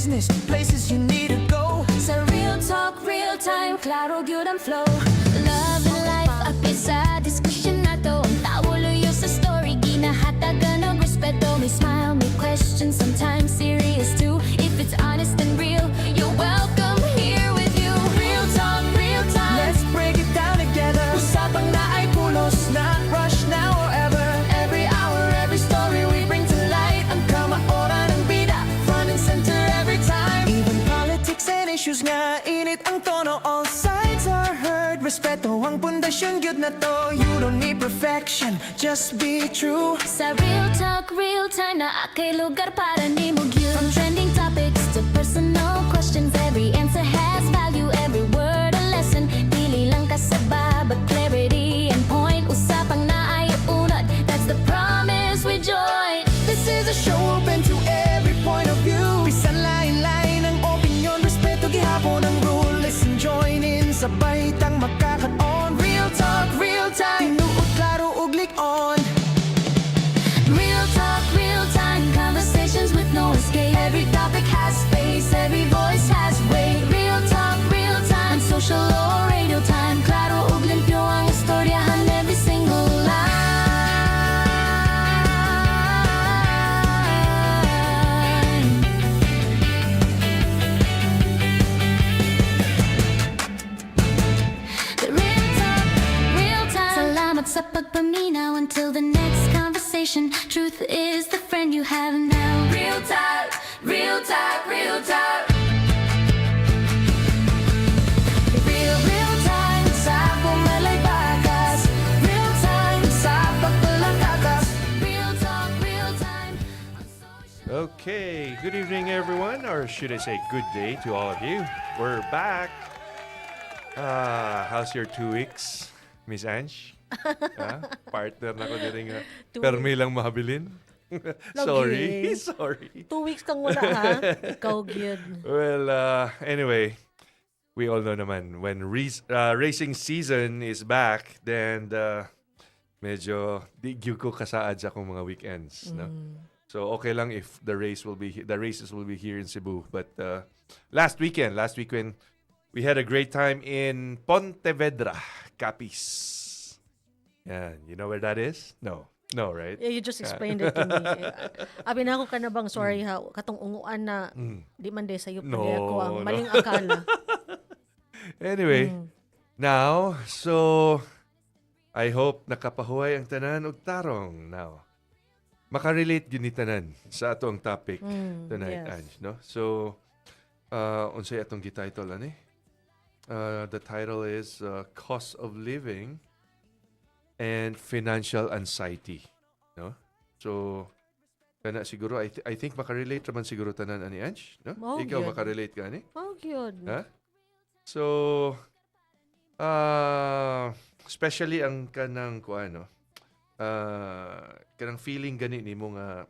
Business, places you need to go. Sa real talk, real time, klaro gyud ang flow. Love and life, apil sa diskusyon nato. Ang tawo luyo sa story, ginahatagan og respeto. May smile, may question, sometimes serious too. If it's honest and real, you're welcome here with you. Real talk, real time. Let's break it down together. Usapang naay pulos, not rush now or ever. Every hour, every story we bring to light. Ang kamaoran ang bida, front and center every time. Even politics and issues nga, init ang tono. All sides are heard. Respeto ang pundasyon, gyud nato. You don't need perfection, just be true. Sa real talk, real time naa kay lugar para nimo gyud. From trending topics to personal questions, every answer has value, every word a lesson. Dili lang kasaba, but clarity and point. Usapang naay unod, that's the promise we join. This is a show open to every point of view. Bisan lain-lain ang opinion, respeto gihapon ang rule. Listen, join in, sabay tang makakaon. Real talk, real time. Tinuod, klaro ug lig-on. Real talk, real time, conversations with no escape. Every topic has space, every voice has weight. Real talk, real time, social or radio time. Klaro ug limpyo ang istoryahan every single line. The real talk, real time. Salamat sa pagpaminaw until the next conversation. Truth is the friend you have now. Real talk, real talk, real talk. Real, real time sa pumalay bakas. Real time sa pagpalangkakas. Real talk, real time. On social. Okay, good evening, everyone, or should I say good day to all of you. We're back. How's your 2 weeks, Miss Ange? Ah, partner na ko diri nga. Permi lang mahabilin. Sorry, Lagi. Sorry. 2 weeks kang wala ha. Ikaw gyud. Well, anyway, we all know naman when racing season is back, then medyo di gyud ko kasaad sa akong mga weekends, no? So okay lang if the races will be here in Cebu, but last weekend we had a great time in Pontevedra, Capiz. Yan, you know where that is? No. No, right? Yeah, you just explained it to me. Abi na ako ka na bang sorry ha, katong unguan na di man day sayo No, pa ko ang no. maling akala. Anyway, now, so I hope nakapahuway ang tanan og tarong now. Makarelate gyud ni tanan sa ato ang topic tonight, Ange, no? So, unsay atong gi-title ani? The title is Cost of Living and Financial Anxiety, no? So, kana siguro I think makarelate raman siguro tanan ani, Ange, no? Mao Ikaw gyud. Makarelate ka ani? Oh, gyud. Ha? So, especially ang kanang kuan, no? Kanang feeling gani nimo nga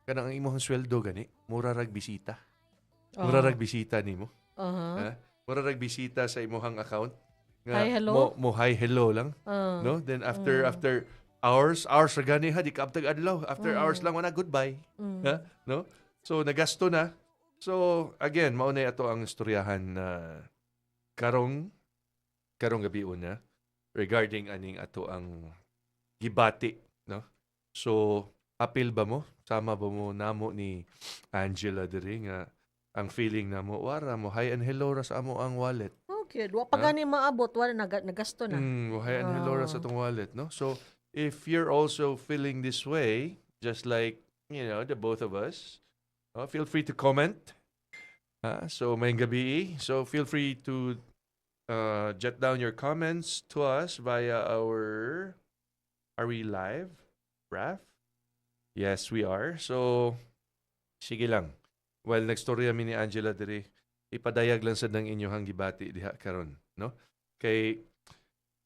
kanang ang imong sweldo gani mura rag bisita. Mura rag bisita nimo. Ha? Mura rag bisita sa imong account. Nga Hi, hello? Mo hi hello lang, no? Then after after hours, hours ra gani ha, di ka abtag adlaw. After hours lang wala, goodbye. Ha? No? So nagasto na. So again, mao na ato ang istoryahan na karong gabi una regarding aning ato ang gibati, no? So apil ba mo? Sama ba mo namo ni Angela diri nga ang feeling namo wara mo hi and hello ra sa amo ang wallet? Okay, wa pa Ha? gani maabot, wala na nagasto na. Hi and hello ra sa atong wallet, no? So if you're also feeling this way, just like, the both of us, feel free to comment. So maayong gabi. So feel free to jot down your comments to us via our. Are we live? Raf? Yes, we are. So sige lang. Well, nagstorya mi ni Angela diri. Ipadayag lang sad ng inyong gibati diha karon, no? Kay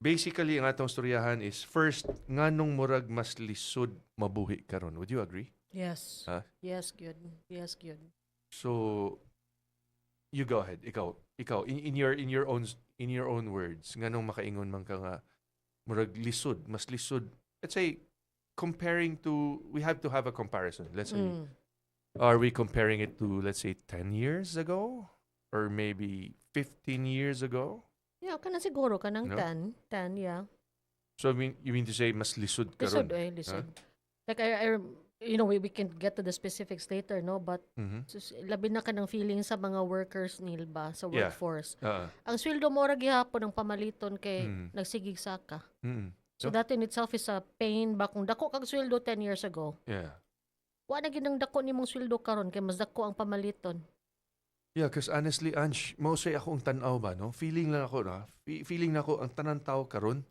basically ang atong storyahan is first, nganong murag mas lisod mabuhi karon. Would you agree? Yes. Ha? Yes, good. Yes, good. So you go ahead. Ikaw in your own words, nganong makaingon man ka nga murag lisod, mas lisod. Let's say comparing to we have to have a comparison. Let's say Are we comparing it to, let's say, 10 years ago? Or maybe 15 years ago? Yeah, kana siguro kanang No? 10, 10, yeah. So I mean, you mean to say mas lisod karon? Lisod eh, lisod. Like I you know, we can get to the specifics later, no? But sus, labi na kanang feeling sa mga workers nila ba, sa workforce. Ang sweldo mo ra gihapon ang pamaliton kay nagsigig saka. So that in itself is a pain ba kung dako kag sweldo 10 years ago. Wa na gyud ang dako nimong sweldo karon kay mas dako ang pamaliton. Yeah, 'cause honestly, Ange, mao say ako ang tan-aw ba, no? Feeling lang ako, na, feeling na ako ang tanan tao karon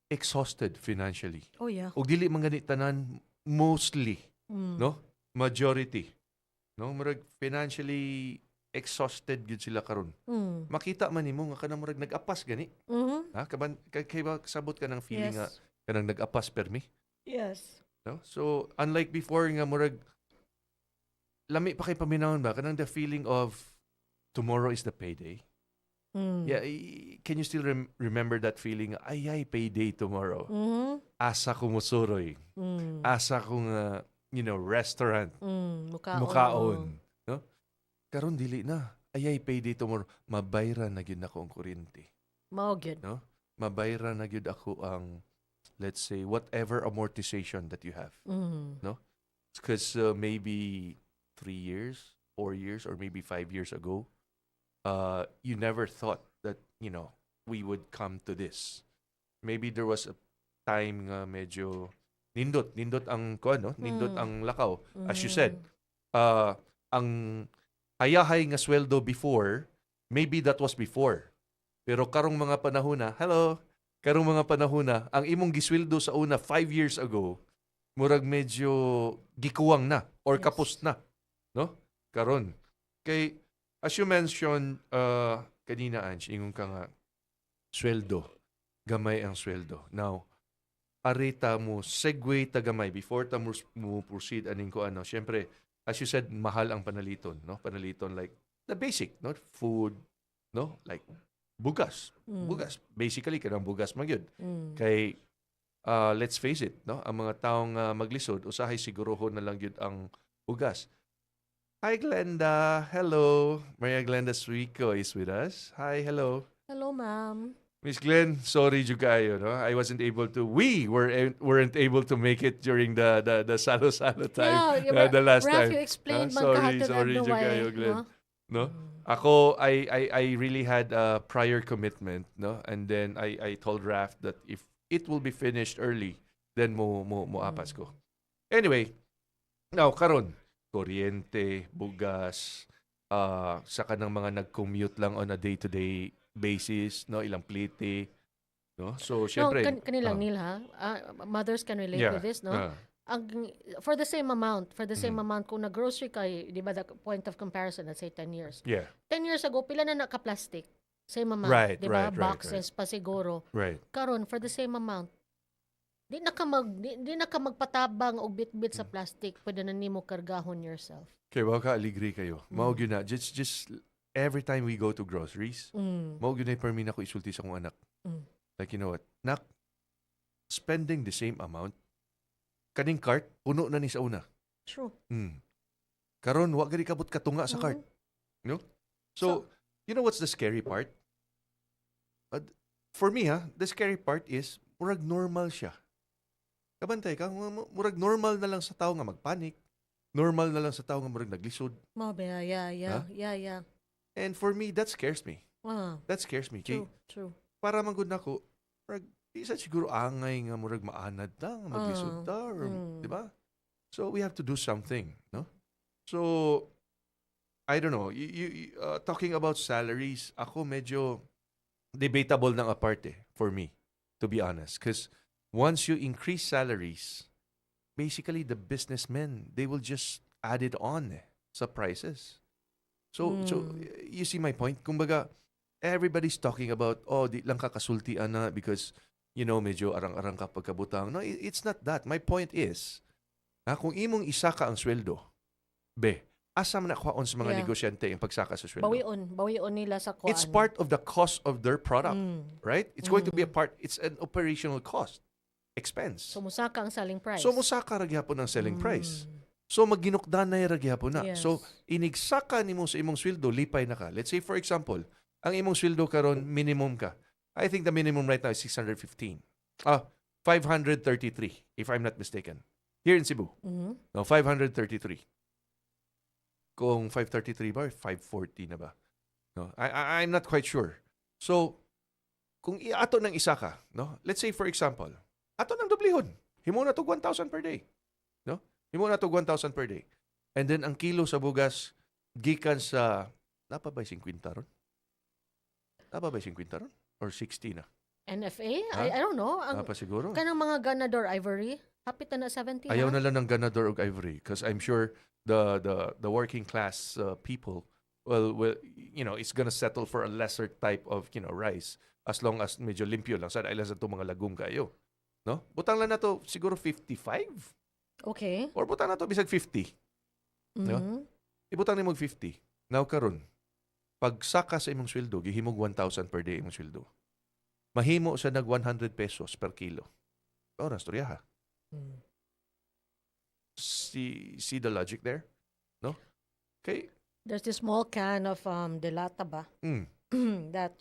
exhausted financially. Og dili man gani tanan, mostly, no? Majority. No, murag financially exhausted gyud sila karon. Makita man nimo nga kanang murag nag-apas gani. Ha, kaban kay ba kasabot ka ng feeling nga kanang nag-apas permi, no? So unlike before nga murag lami pa kay paminawon ba kanang the feeling of tomorrow is the payday. Yeah, can you still remember that feeling? Ay ay, payday tomorrow. Asa ko musuroy. Asa ko nga restaurant. Mukaon. Mukaon, no? Karon dili na. Ay ay, payday tomorrow. Mabayran na gyud nako ang kuryente. Mao gyud. No? Mabayran na gyud ako ang, let's say, whatever amortization that you have. Because maybe 3 years, 4 years, or maybe 5 years ago, you never thought that we would come to this. Maybe there was a time nga medyo nindot, nindot ang kuan, no? Nindot ang lakaw. As you said, ang hayahay nga sweldo before, maybe that was before. Pero karong mga panahon na, hello, karong mga panahon na, ang imong gisweldo sa una 5 years ago, murag medyo gikuwang na or kapos na. No? Karon. Kay, as you mentioned kanina, Ange, ingon ka nga, sweldo. Gamay ang sweldo. Now, arita mo, segue ta gamay, before ta mo proceed aning ko ano, syempre, as you said, mahal ang panaliton, no? Panaliton like the basic, no? Food, no? Like bugas. Bugas. Basically, kanang bugas man gyud. Kay let's face it, no? Ang mga taong maglisod, usahay sigurohon na lang gyud ang bugas. Hi, Glenda. Hello. Maria Glenda Suico is with us. Hi, hello. Hello, ma'am. Miss Glenn, sorry jud kayo, no? I wasn't able to. We weren't able to make it during the salo-salo time. Yeah, the last Raf, time. you explained Ah, man sorry, kahapon sorry ano jud why, kayo, Glenn. no? No? Ako, I really had a prior commitment, no? And then I told Raf that if it will be finished early, then mo apas ko. Anyway, now karon, kuryente, bugas, sa kanang mga nag-commute lang on a day-to-day basis, no, ilang plite, no? So, No, syempre, kanilang ah. nil ha. Ah, mothers can relate with this, no? Ang for the same amount kung nag-grocery kay, di ba, the point of comparison, let's say 10 years. 10 years ago, pila na naka-plastic? Same amount, di ba? Boxes pa siguro. Karon for the same amount, di na ka magpatabang og bitbit sa plastic, pwede na nimo kargahon yourself. Kay wa ka aligri kayo. Mao gyud na just every time we go to groceries, mao gyud na permi nako isulti sa akong anak. Like, you know what? Nak, spending the same amount, kaning cart puno na ni sa una. True. Karon wa gani kabot katunga sa cart. No? So, you know what's the scary part? For me ha, the scary part is murag normal siya. Kabantay ka, murag normal na lang sa tao nga magpanic. Normal na lang sa tao nga murag naglisod. Mao ba, yeah. And for me, that scares me. That scares me. Kay, True, true. Para man gud nako, murag di sa siguro angay nga murag maanad ta, nga maglisod ta, or, di ba? So we have to do something, no? So I don't know. You, talking about salaries, ako medyo debatable ng aparte for me, to be honest. Because once you increase salaries, basically the businessmen, they will just add it on eh, sa prices. So you see my point? Kumbaga, everybody's talking about, "Oh, di lang ka kasulti ana because, medyo arang-arang ka pagkabutang." No, it's not that. My point is, ha, kung imong isaka ang sweldo, be, asa man nakuhaon sa mga negosyante ang pagsaka sa sweldo? Bawion, bawion nila sa kuan. It's part of the cost of their product, right? It's going to be a part, it's an operational cost, expense. So musaka ang selling price. So musaka ra gyapon ang selling price. So magginukdanay ra gihapon na. So inigsaka nimo sa imong sweldo, lipay na ka. Let's say, for example, ang imong sweldo karon, minimum ka. I think the minimum right now is 615. Ah, 533, if I'm not mistaken. Here in Cebu. No, 533. Kung 533 ba or 540 na ba? No, I'm not quite sure. So, kung ato nang isaka, no? Let's say, for example, ato nang doblihon. Himo na to 1,000 per day. No? Himo na to 1,000 per day. And then ang kilo sa bugas gikan sa, naa pa ba 50 ron? Naa pa ba 50 ron? Or 60 na? NFA? Ha? I don't know. Ang Naa pa siguro. Kanang mga Ganador, Ivory, hapit na na 70. Ayaw Ha? Na lang ng Ganador og Ivory because I'm sure the working class people will it's gonna settle for a lesser type of rice as long as medyo limpyo lang. Sana ilan sa itong mga lagom kayo. No? Butang lang na to siguro 55 or butang na to bisag 50. No? Ibutang nimo og 50. Now karon, pag saka sa imong sweldo, gihimog 1,000 per day imong sweldo. Mahimo sa nag 100 pesos per kilo. Oh, nastorya ha. See the logic there? No? Okay. There's this small can of delata ba that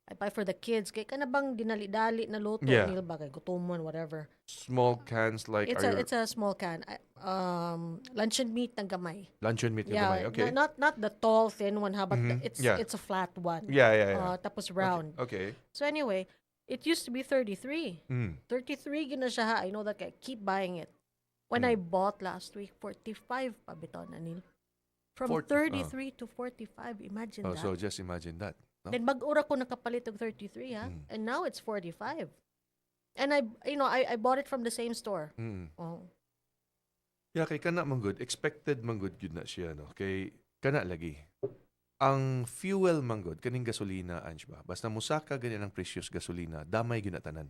I buy for the kids. Kay kana bang dinali-dali na luto nila ba kay gutomon, whatever. Small cans like It's are a your It's a small can. Luncheon meat ng gamay. Luncheon meat yung Yeah, gamay. Okay. Not the tall thin one ha, but it's it's a flat one. Tapos round. So anyway, it used to be 33. 33 gyud na siya ha. I know that I keep buying it. When I bought last week, 45 pa bitaw na, Neil. From 40, 33 to 45, imagine Oh, that. so just imagine that. No? Then bag-o ra ko nakapalit og 33 ha. And now it's 45. And I you know, I bought it from the same store. Oh. Yeah, kay kana man gud, expected man gud gyud na siya, no. Kay kana lagi. Ang fuel man gud, kaning gasolina, Ange ba? Basta musaka gani ang presyo sa gasolina, damay gyud na tanan.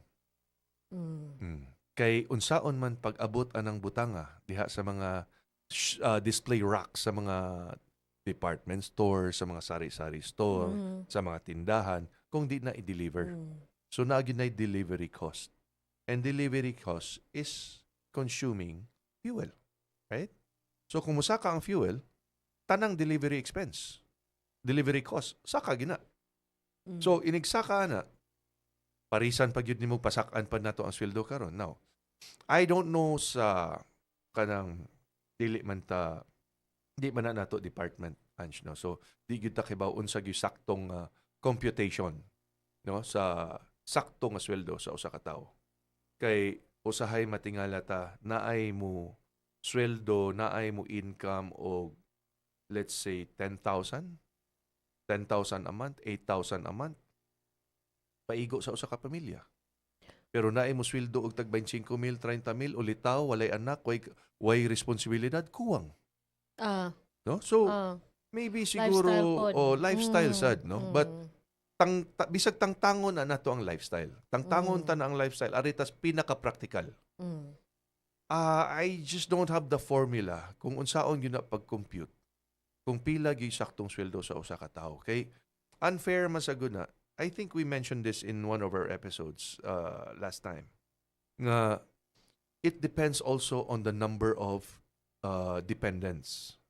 Kay unsaon man pag-abot anang butanga diha sa mga display racks sa mga department store, sa mga sari-sari store, sa mga tindahan, kung di na i-deliver? So naa gyud na delivery cost. And delivery cost is consuming fuel. Right? So kung musaka ang fuel, tanang delivery expense, delivery cost, saka gyud na. So inigsaka na, parisan pa gyud nimo, pasak-an pa nato ang sweldo karon. Now, I don't know sa kanang dili man ta di man na nato department, Ange, no. So di gyud ta kibaw unsa gyud saktong computation, no, sa sakto nga sweldo sa usa ka tawo. Kay usahay matingala ta, naay mo sweldo, naay mo income og let's say 10,000 10,000 a month, 8,000 a month, paigo sa usa ka pamilya. Pero naay mo sweldo og tag 25 mil, 30 mil, ulitaw, walay anak, way responsibilidad, kuwang. No? So maybe siguro Lifestyle pod. Oh, lifestyle sad, no? But bisag tangtangon na nato ang lifestyle. Tangtangon ta na ang lifestyle ari tas pinaka-practical. Ah, I just don't have the formula kung unsaon gyud na pag-compute kung pila gyud saktong sweldo sa usa ka tawo. Kay unfair man sa gud na. I think we mentioned this in one of our episodes last time. Nga it depends also on the number of dependents,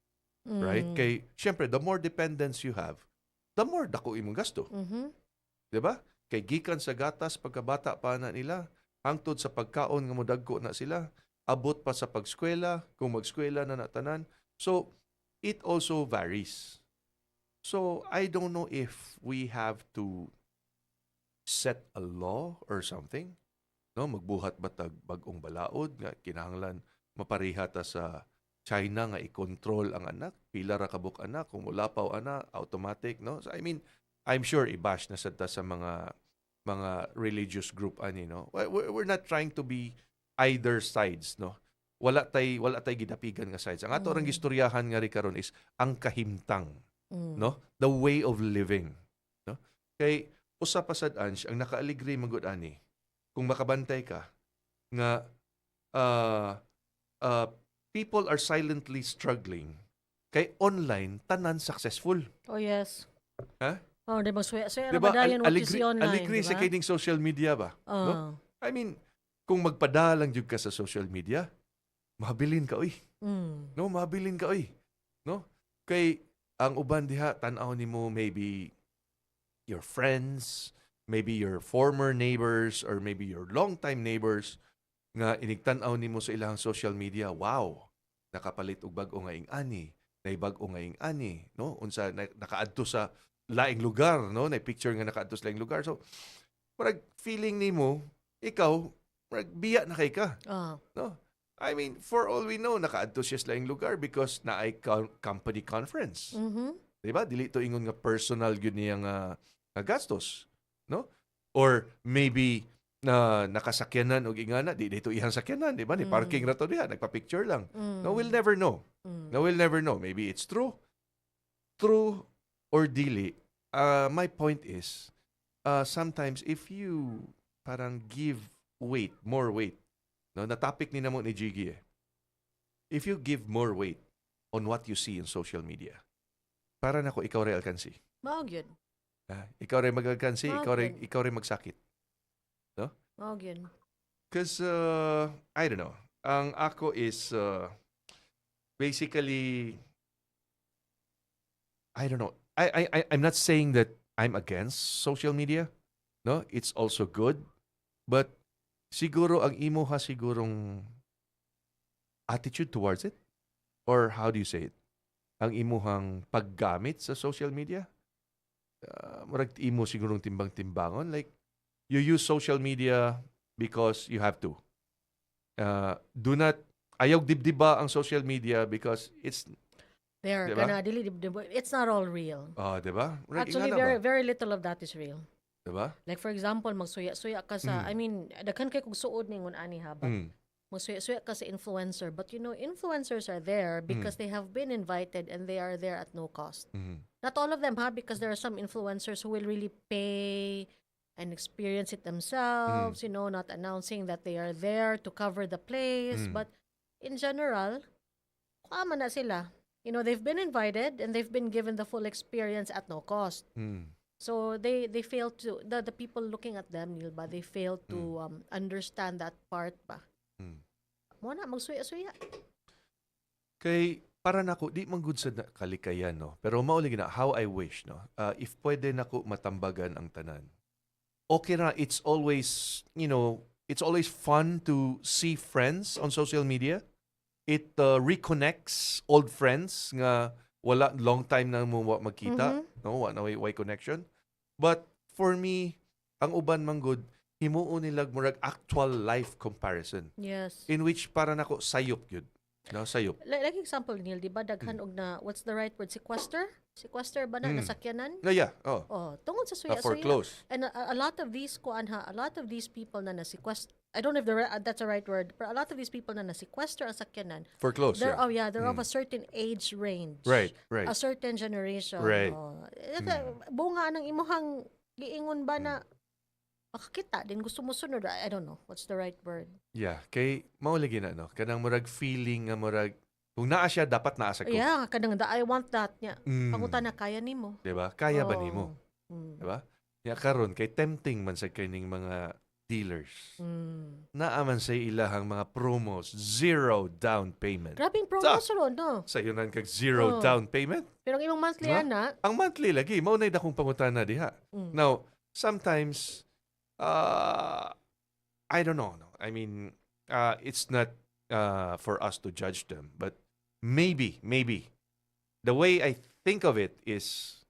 right? Kay syempre the more dependents you have, the more dako imong gasto. 'Di ba? Kay gikan sa gatas pagkabata pa na nila, hangtod sa pagkaon nga modagko na sila, abot pa sa pagskwela, kung magskwela na natanan. So, it also varies. So, I don't know if we have to set a law or something. No, magbuhat ba tag bag-ong balaod nga kinahanglan mapareha ta sa China nga i-control ang anak, pila ra kabuk anak, kung mulapaw ana, automatic, no? So, I mean, I'm sure i-bash na sad ta sa mga religious group ani, no? We're not trying to be either sides, no? Wala tay gidapigan nga sides. Ang ato rang gistoryahan nga ri karon is ang kahimtang, no? The way of living, no? Kay usa pa sad, Ange, ang nakaaligri man gud ani kung makabantay ka nga people are silently struggling kay online tanan successful. Oh, yes. Ha? Oh, di ba? Suya, suya Diba? ba dayon what you see online, Aligri di sa ba? kining social media ba? No? I mean, kung magpadalang jud ka sa social media, mabilin ka uy. No, mabilin ka oy. No? Kay ang uban diha tan-aw nimo maybe your friends, maybe your former neighbors or maybe your long-time neighbors nga inigtan-aw nimo sa ilang social media, wow, nakapalit og bag-o nga ing-ani, nay bag-o nga ing-ani, no? Unsa na, nakaadto sa laing lugar, no? Nay picture nga nakaadto sa laing lugar. So, murag feeling nimo, ikaw, murag biya na kay ka. No? I mean, for all we know, nakaadto siya sa laing lugar because naay company conference. Di ba? Dili to ingon nga personal gyud niya nga gastos, no? Or maybe na nakasakyanan og ingana, di dito iyang sakyanan, di ba? Ni parking ra to diha, nagpa-picture lang. No, we'll never know. No, we'll never know. Maybe it's true. True or dili. My point is, sometimes if you parang give weight, more weight, no, na topic ni namo ni Jiggy eh. If you give more weight on what you see in social media, para nako ikaw ray alkansi. Mao gyud. Ah, ikaw ray magalkansi, Okay. ikaw ray magsakit. Mao gyud. 'Cause I don't know. Ang ako is basically, I don't know. I'm not saying that I'm against social media. No, it's also good. But siguro ang imo ha sigurong attitude towards it, or how do you say it? Ang imuhang paggamit sa social media, murag imo sigurong timbang-timbangon, like you use social media because you have to. Do not ayaw dibdiba ang social media because it's There, Diba? Kana dili it's not all real. Ah, 'di ba? Murag Actually, ingana very ba? very little of that is real. 'Di ba? Like for example, magsuya-suya ka sa I mean, daghan kay kog suod ningon ani ha, but magsuya-suya ka sa influencer, but influencers are there because they have been invited and they are there at no cost. Not all of them ha, because there are some influencers who will really pay and experience it themselves, not announcing that they are there to cover the place, but in general, kuha man na sila. They've been invited and they've been given the full experience at no cost. So they fail to the people looking at them, Neil, ba, they fail to understand that part ba. Mao na magsuya-suya. Kay para nako di man gud sa kalikayan, no. Pero mao lagi na how I wish, no. If pwede nako matambagan ang tanan. Okay ra, it's always fun to see friends on social media. It reconnects old friends nga wala long time na mo wa magkita, no, wa na way connection. But for me, ang uban man gud himuon nila murag actual life comparison in which para nako sayop gyud. No, sayop. Like example, Neil, di ba daghan og na, what's the right word, sequester? Sequester ba na nasakyanan? No, yeah. Oh. Oh, tungod sa suya-suya. Foreclose. And a lot of these kuan ha, a lot of these people na na-sequester, I don't know if that's the right word, but a lot of these people na na-sequester ang sakyanan, Foreclose. they're oh yeah, they're of a certain age range. A certain generation. Oh. Eh, bunga ng imuhang giingon ba na makakita din gusto mo sunod. I don't know what's the right word. Yeah, kay mao lagi na, no. Kanang murag feeling nga murag kung naa siya dapat naa sa ko. Yeah, kanang the, "I want that" niya. Panguta na kaya nimo. 'Di ba? Kaya ba Oo. nimo? 'Di ba? Ya karon kay tempting man sa kining mga dealers. Naa man sa ilahang mga promos, zero down payment. Grabing promos ron, no? Sa nan kag zero down payment. Pero ang imong monthly Ha? ana, Ang monthly lagi mao nay dakong pangutana diha. Now, sometimes I don't know. No. I mean, it's not for us to judge them, but maybe the way I think of it is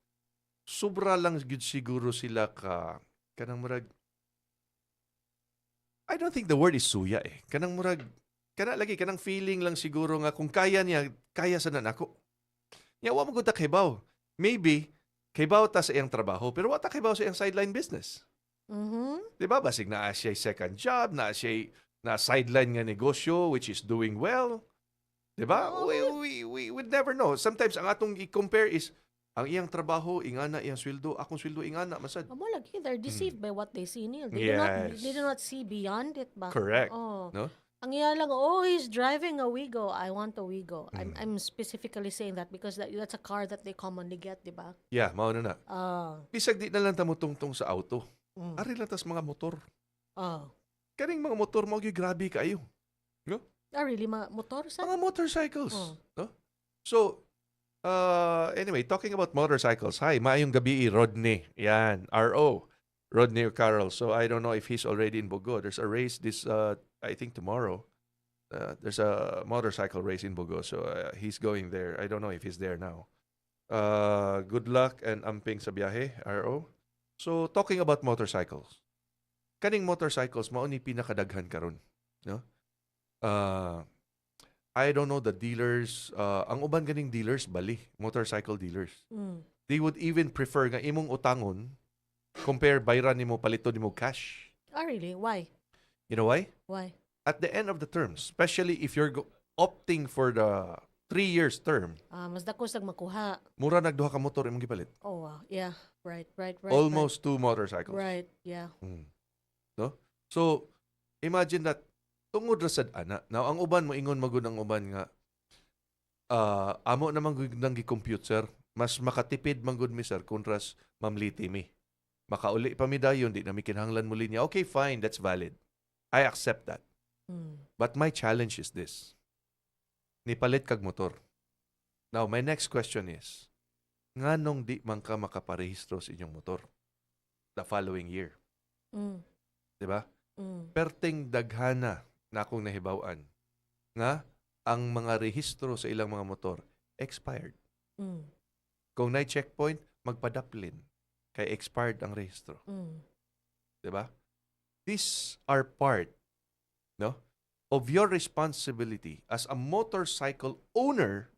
sobra lang gyud siguro sila ka kanang murag, I don't think the word is suya eh. Kanang murag kana lagi kanang feeling lang siguro nga kung kaya niya, kaya sa nako. Nya wa mo gud ta kahibaw. Maybe kahibaw ta sa iyang trabaho pero wa ta kahibaw sa iyang sideline business. Di ba? Basig naa siya second job, naa siya na sideline nga negosyo which is doing well. Di ba? Oo. We would never know. Sometimes ang atong i-compare is ang iyang trabaho ingana iyang sweldo, akong sweldo ingana masad. Amo lagi, they're deceived by what they see, Neil. They do not see beyond it ba? Correct. Oh. No? Ang iya lang, "Oh, he's driving a Wigo. I want a Wigo." I'm specifically saying that because that's a car that they commonly get, di ba? Yeah, mao na na. Bisag di na lang ta mo tungtong sa auto. Ari lang tas mga motor. Kaning mga motor mo gyud grabe kaayo. No? Ah, really? Mga motor sa? Mga motorcycles. Oh. No? So, anyway, talking about motorcycles. Hi, maayong gabi, Rodney. Yan, RO. Rodney O'Carroll. So, I don't know if he's already in Bogo. There's a race this, I think tomorrow. There's a motorcycle race in Bogo. So, he's going there. I don't know if he's there now. Good luck and amping sa biyahe, RO. So, talking about motorcycles. Kaning motorcycles, mao ni pinakadaghan karon, no? I don't know the dealers, ang uban ganing dealers bali, motorcycle dealers. They would even prefer nga imong utangon compare bayran nimo, palito nimo cash. Ah, really? Why? You know why? Why? At the end of the term, especially if you're opting for the 3 years term, Ah, mas dako sa makuha. Mura nag duha ka motor imong gipalit. Oh, wow. Yeah. Right. Almost two motorcycles. Right. Yeah. No? So, imagine that tungod ra sad ana. Now, ang uban mo ingon magud ang uban nga amo naman gud nang gi-compute, sir. Mas makatipid man gud mi, sir, kontras mamliti mi. Makauli pa mi dayon, di na mi kinahanglan mo linya. Okay, fine, that's valid. I accept that. But my challenge is this. Nipalit kag motor. Now, my next question is, nganong di man ka makaparehistro sa inyong motor the following year? Di ba? Mm. Perting daghana na akong nahibaw-an nga ang mga rehistro sa ilang mga motor expired. Kung na checkpoint, magpadaplin kay expired ang rehistro, di ba? These are part, no, of your responsibility as a motorcycle owner.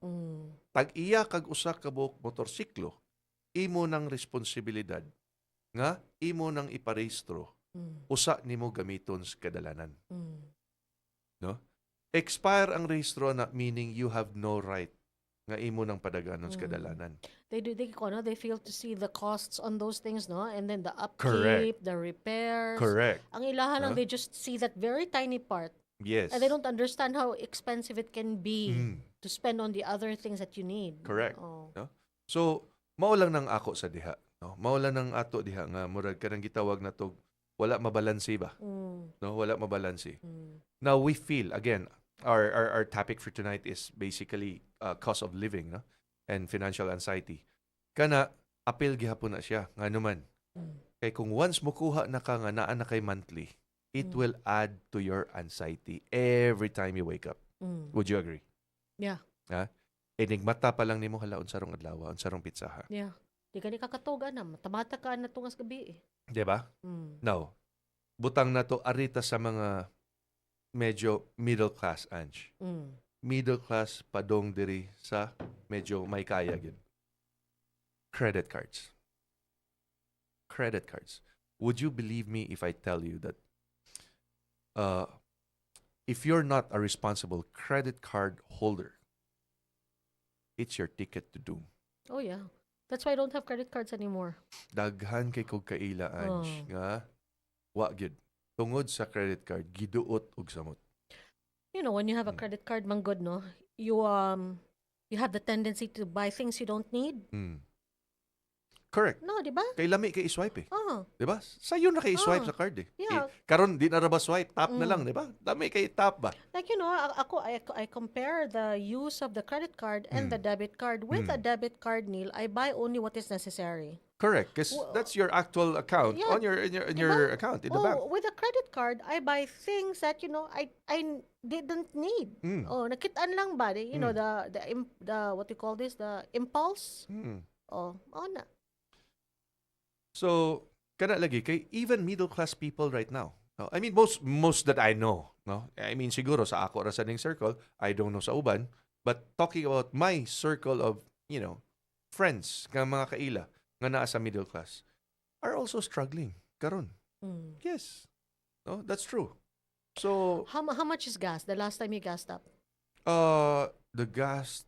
Tag-iya kag usa ka buok motorsiklo, imo nang responsibilidad nga imo nang iparehistro usa nimo gamiton sa kadalanan. Expire ang rehistro na, meaning you have no right nga imo nang padaganon sa kadalanan. They do, they ano, they fail to see the costs on those things, no? And then the upkeep, Correct. the repairs. Correct. Ang ilahan lang, Huh? they just see that very tiny part. And they don't understand how expensive it can be to spend on the other things that you need. Correct. Oh. So, mao lang nang ako sa diha, no? Mao lang nang ato diha nga murag kanang gitawag na to wala mabalanse ba, no? Wala mabalanse. Now we feel again our topic for tonight is basically cost of living, no? And financial anxiety. Kana apil gihapon na siya ngano man. Kay kung once mokuha na ka nga naa na kay monthly, it will add to your anxiety every time you wake up. Would you agree? Yeah. Ha? Enigmata pa lang nimo, hala, unsa rong adlaw, unsa rong petsaha. Yeah. Di gani ka katog ana, matamata ka na tungas gabi eh. Di ba? Mm. Now, butang na to arita sa mga medyo middle class, Ange. Middle class padong diri sa medyo may kaya gid. Credit cards. Credit cards. Would you believe me if I tell you that if you're not a responsible credit card holder, it's your ticket to doom? Oh yeah. That's why I don't have credit cards anymore. Daghan kay kog kaila, Ange, Oh. nga wa gyud. Tungod sa credit card, giduot og samot. You know, when you have a credit card, man gud, no? You have the tendency to buy things you don't need. Correct. No, di ba? Kay lami kay i-swipe eh. Oh. Di ba? Sayon na kay i-swipe Ah, sa card eh. yeah. Eh, karon di na ra ba swipe, tap na lang, di ba? Lami kay tap ba? Like, ako, I compare the use of the credit card and the debit card. With a debit card, Neil, I buy only what is necessary. Correct, because that's your actual account Yeah, on your in your in diba? your account in the Oh, bank. with a credit card, I buy things that I didn't need. Oh, nakitaan lang ba? The what you call this, the impulse. Oh na. So, kana lagi kay even middle class people right now. No? I mean, most that I know, no? I mean, siguro sa ako ra sa ning circle, I don't know sa uban, but talking about my circle of friends nga mga kaila nga naa sa middle class are also struggling karon. Yes. No, that's true. So, How much is gas? The last time you gassed up? The gas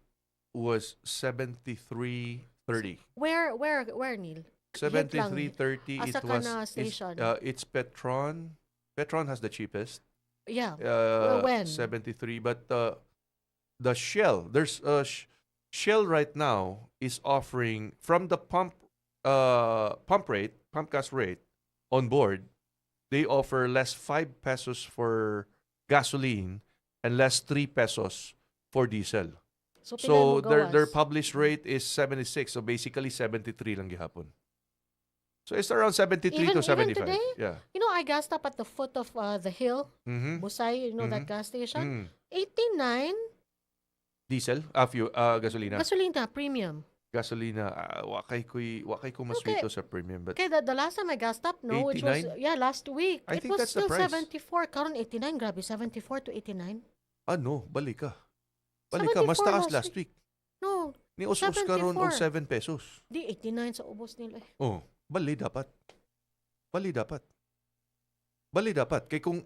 was 73.30. Where, Neil? Hint lang. 73.30 Asa it ka was na it's, station? It's Petron. Petron has the cheapest. When? 73, but the Shell, there's Shell right now is offering from the pump rate, pump gas rate on board, they offer less 5 pesos for gasoline. and less 3 pesos for diesel. So, So their gawas? published rate is 76. So basically 73 lang gihapon. So it's around 73 to Even 75. today? Yeah. I gassed up at the foot of the hill, Busay, you know that gas station? Mm. 89. Diesel? Ah, fuel, gasolina. Gasolina, premium. Gasolina, wa kay ko maswito sa premium, but Okay, the last time I gassed up, no, which was 89? yeah, last week. I It think was that's the still price. 74. Karon 89, grabe, 74 to 89. Ah no, balik ka. Balik ka, mas 74 taas last last week. No, Ni us karon og 74. 7 pesos. Di 89 sa ubos nila eh. Oh, bali dapat. Bali dapat. Bali dapat kay kung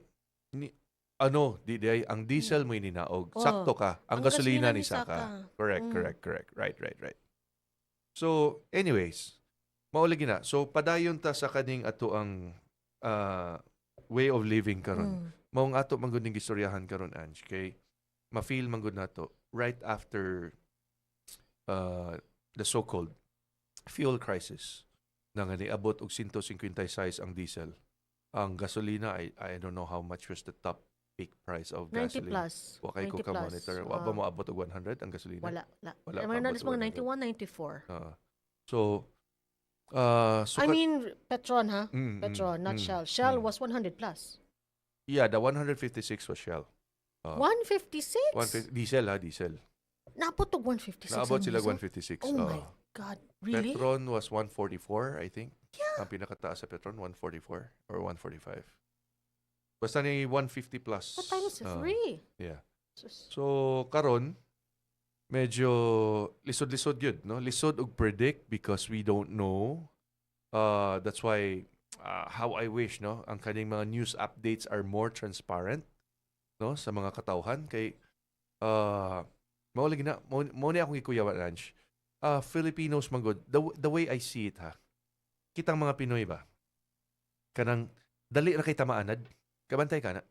ni ano, di ay ang diesel mo ninaog. Oh. Sakto ka. Ang Ang gasolina gasolina ni ni saka. saka. Correct, correct. Right. So, anyways, mao lagi na. So, padayon ta sa kaning ato ang way of living karon. Maong ato man gud ning gistoryahan karon, Ange, kay ma-feel man gud nato right after the so-called fuel crisis na nga niabot og 156 ang diesel. Ang gasolina, I don't know how much was the top peak price of 90 gasoline. plus. Wa kay ko 90 ka plus. monitor. Wa ba Ah, moabot og 100 ang gasolina? Wala, wala. Wala Wala pa na abot mga 100. 91, 94. Ah. So I mean, Petron, ha? Petron, not Shell. Shell was 100 plus. Yeah, the 156 was Shell. 156? 150, diesel ha, diesel. Naabot og 156 Naabot ang sila diesel? 156. Oh my God. Really? Petron was 144, I think. Yeah. Ang pinakataas sa Petron, 144 or 145. Basta ni 150 plus. What times 3? Yeah. Sus. So, karon medyo lisod-lisod yun, no? Lisod og predict because we don't know. That's why how I wish, no, ang kaning mga news updates are more transparent, no, sa mga katawhan kay mao lagi na mao ni akong gikuyawan, Ange. Filipinos man gud, the way I see it ha. Kitang mga Pinoy ba? Kanang dali ra kay ta maanad. Kabantay ka na.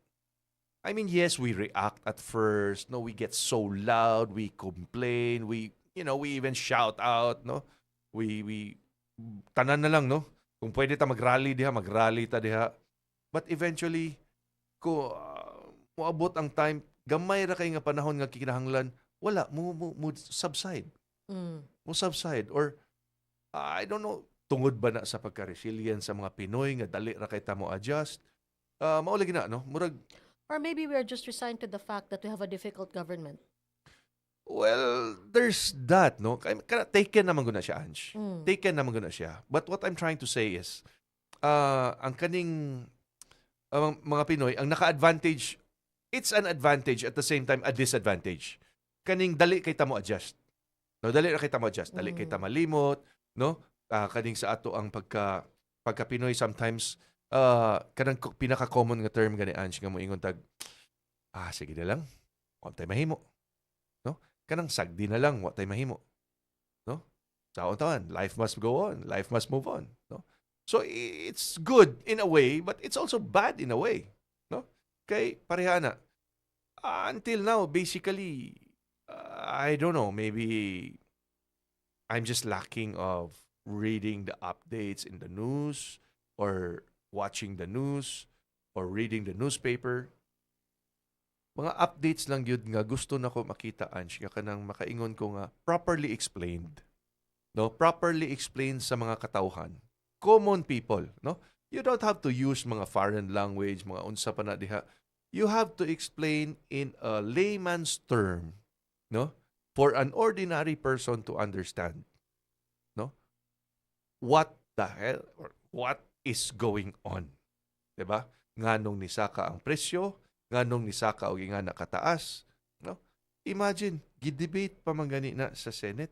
I mean, yes, we react at first. No, we get so loud, we complain, we you know, we even shout out, no? We tanan na lang, no? Kung pwede ta mag-rally diha, mag-rally ta diha. But eventually, ko moabot ang time, gamay ra kay nga panahon nga kinahanglan, wala mo subside. Mo subside or I don't know, tungod ba na sa pagka-resilient sa mga Pinoy nga dali ra kay ta mo adjust. Mao lagi na, no? Murag Or maybe we are just resigned to the fact that we have a difficult government. Well, there's that, no? Kaya taken naman ko na siya, Ange. Taken naman ko na siya. But what I'm trying to say is, ang kaning ang mga Pinoy, ang naka-advantage, it's an advantage at the same time a disadvantage. Kaning dali kay ta mo adjust. No, dali ra kay ta mo adjust. Dali kay ta malimot, no? Kaning sa ato ang pagka Pinoy sometimes kanang pinaka-common nga term gani, Ange, nga moingon tag, "Ah, sige na lang. Wa tay mahimo." No? Kanang sagdi na lang, wa tay mahimo. No? Sa tawan, life must go on, life must move on, no? So it's good in a way, but it's also bad in a way, no? Kay pareha na. Until now, basically, I don't know, maybe I'm just lacking of reading the updates in the news or watching the news or reading the newspaper. Mga updates lang yun nga gusto na ko makita, Ange, nga kanang makaingon ko nga properly explained. No, properly explained sa mga katawhan. Common people, no? You don't have to use mga foreign language, mga unsa pa na diha. You have to explain in a layman's term, no? For an ordinary person to understand, no? What the hell or what is going on? 'Di ba? Nganong nisaka ang presyo, nganong nisaka og ingana kataas, no? Imagine, gi-debate pa man gani na sa Senate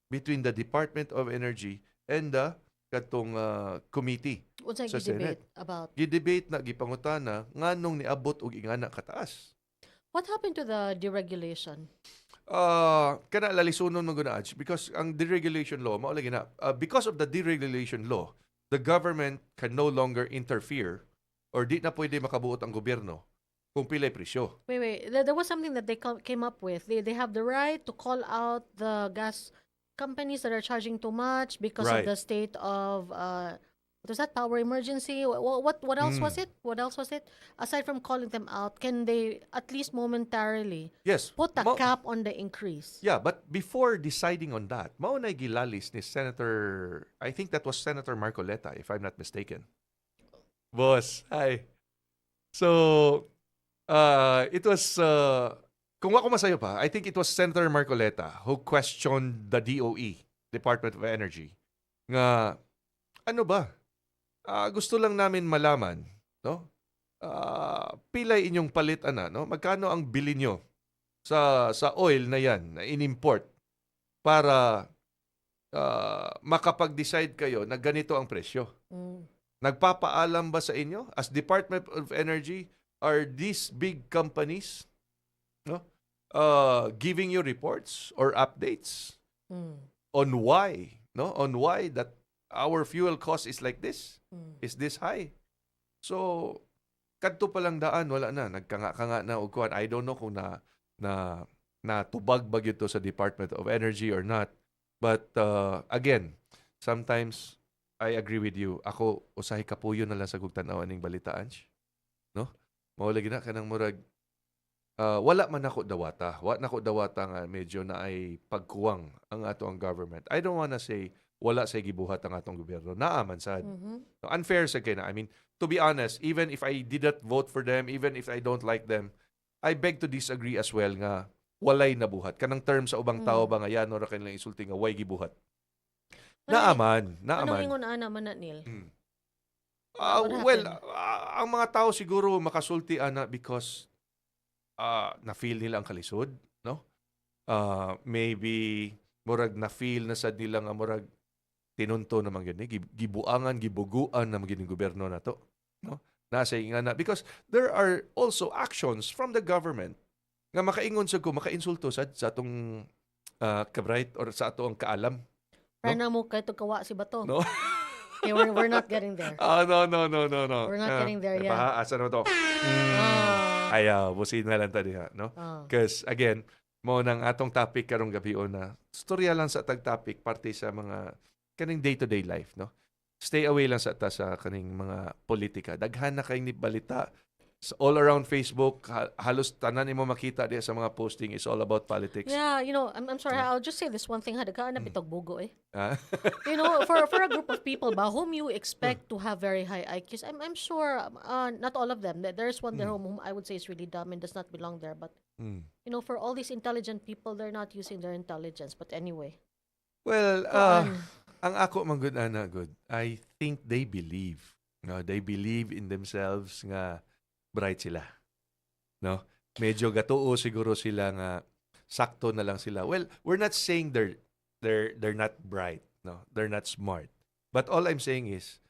between the Department of Energy and the katong committee Unsay sa debate about? Gi-debate na, gipangutana nganong niabot og ingana kataas. What happened to the deregulation? Kana lalisunon man gud na, Aj, because ang deregulation law mao lagi na because of the deregulation law, the government can no longer interfere or di na pwede makabuot ang gobyerno kung pilay presyo. Wait, wait. There was something that they came up with. They have the right to call out the gas companies that are charging too much because of the state of What was that, power emergency? What else was it? What else was it? Aside from calling them out, can they at least momentarily put a cap on the increase? Yeah, but before deciding on that, mao na gilalis ni Senator, I think that was Senator Marcoleta, if I'm not mistaken. Boss, hi. So, it was, kung ako masayo pa, I think it was Senator Marcoleta who questioned the DOE, Department of Energy, nga, ano ba? Ah, gusto lang namin malaman, no? Ah, pilay inyong palit ana, no? Magkano ang bili nyo sa oil na yan na in-import para makapag-decide kayo na ganito ang presyo? Nagpapaalam ba sa inyo as Department of Energy, are these big companies, no, giving you reports or updates on why, no, on why that our fuel cost is like this, is this high? So kadto pa lang daan, wala na, nagkanga-kanga na og kuan. I don't know kung na natubag ba gyud to sa Department of Energy or not, but again, sometimes I agree with you. Ako usahay kapuyo na lang sa kog tan-aw aning balitaan, no? Mao lagi na kanang murag wala man ako dawata, wa na ko dawata nga medyo na ay pagkuwang ang ato ang government. I don't wanna say wala say gibuhat ang atong gobyerno. Naa man sad. No, unfair sa kay na. I mean, to be honest, even if I did not vote for them, even if I don't like them, I beg to disagree as well nga walay nabuhat. Kanang term sa ubang tao ba nga yano ra kanilang isulti nga way gibuhat. Naaman, Anong naaman. Ingon ana man na, Neil? Ah, What well, happened? Ang mga tao siguro makasulti ana because na-feel nila ang kalisod, no? Maybe murag na-feel na sad nila nga murag tinunto naman gyud ni gibuangan, gibuguan naman gyud ning gobyerno na to, no? Nasa nga na because there are also actions from the government nga makaingon sad ko, makainsulto sad sa atong kabright or sa ato ang kaalam. Para na mo kay kawa si Bato. No? Okay, we're not getting there. Ah, no. We're not getting there yet. Paha, asa na to? Ah. Ayaw, busin na lang ta diha, no? Ah. Because again, mao nang atong topic karong gabi na storya lang sa tag topic parte sa mga kaning day-to-day life, no? Stay away lang sa ta sa kaning mga politika. Daghan na kay ni balita sa all around Facebook, halos tanan nimo makita diya sa mga posting is all about politics. Yeah, I'm sorry. I'll just say this one thing. Hadagaan na bitog bugo eh. Ah? For a group of people ba whom you expect to have very high IQs, I'm sure not all of them. There's one there whom I would say is really dumb and does not belong there. But for all these intelligent people, they're not using their intelligence. But anyway, Well, kuan. Ang ako man gud ana gud, I think they believe. No, they believe in themselves nga bright sila. No? Medyo gatuo siguro sila nga sakto na lang sila. Well, we're not saying they're not bright, no. They're not smart. But all I'm saying is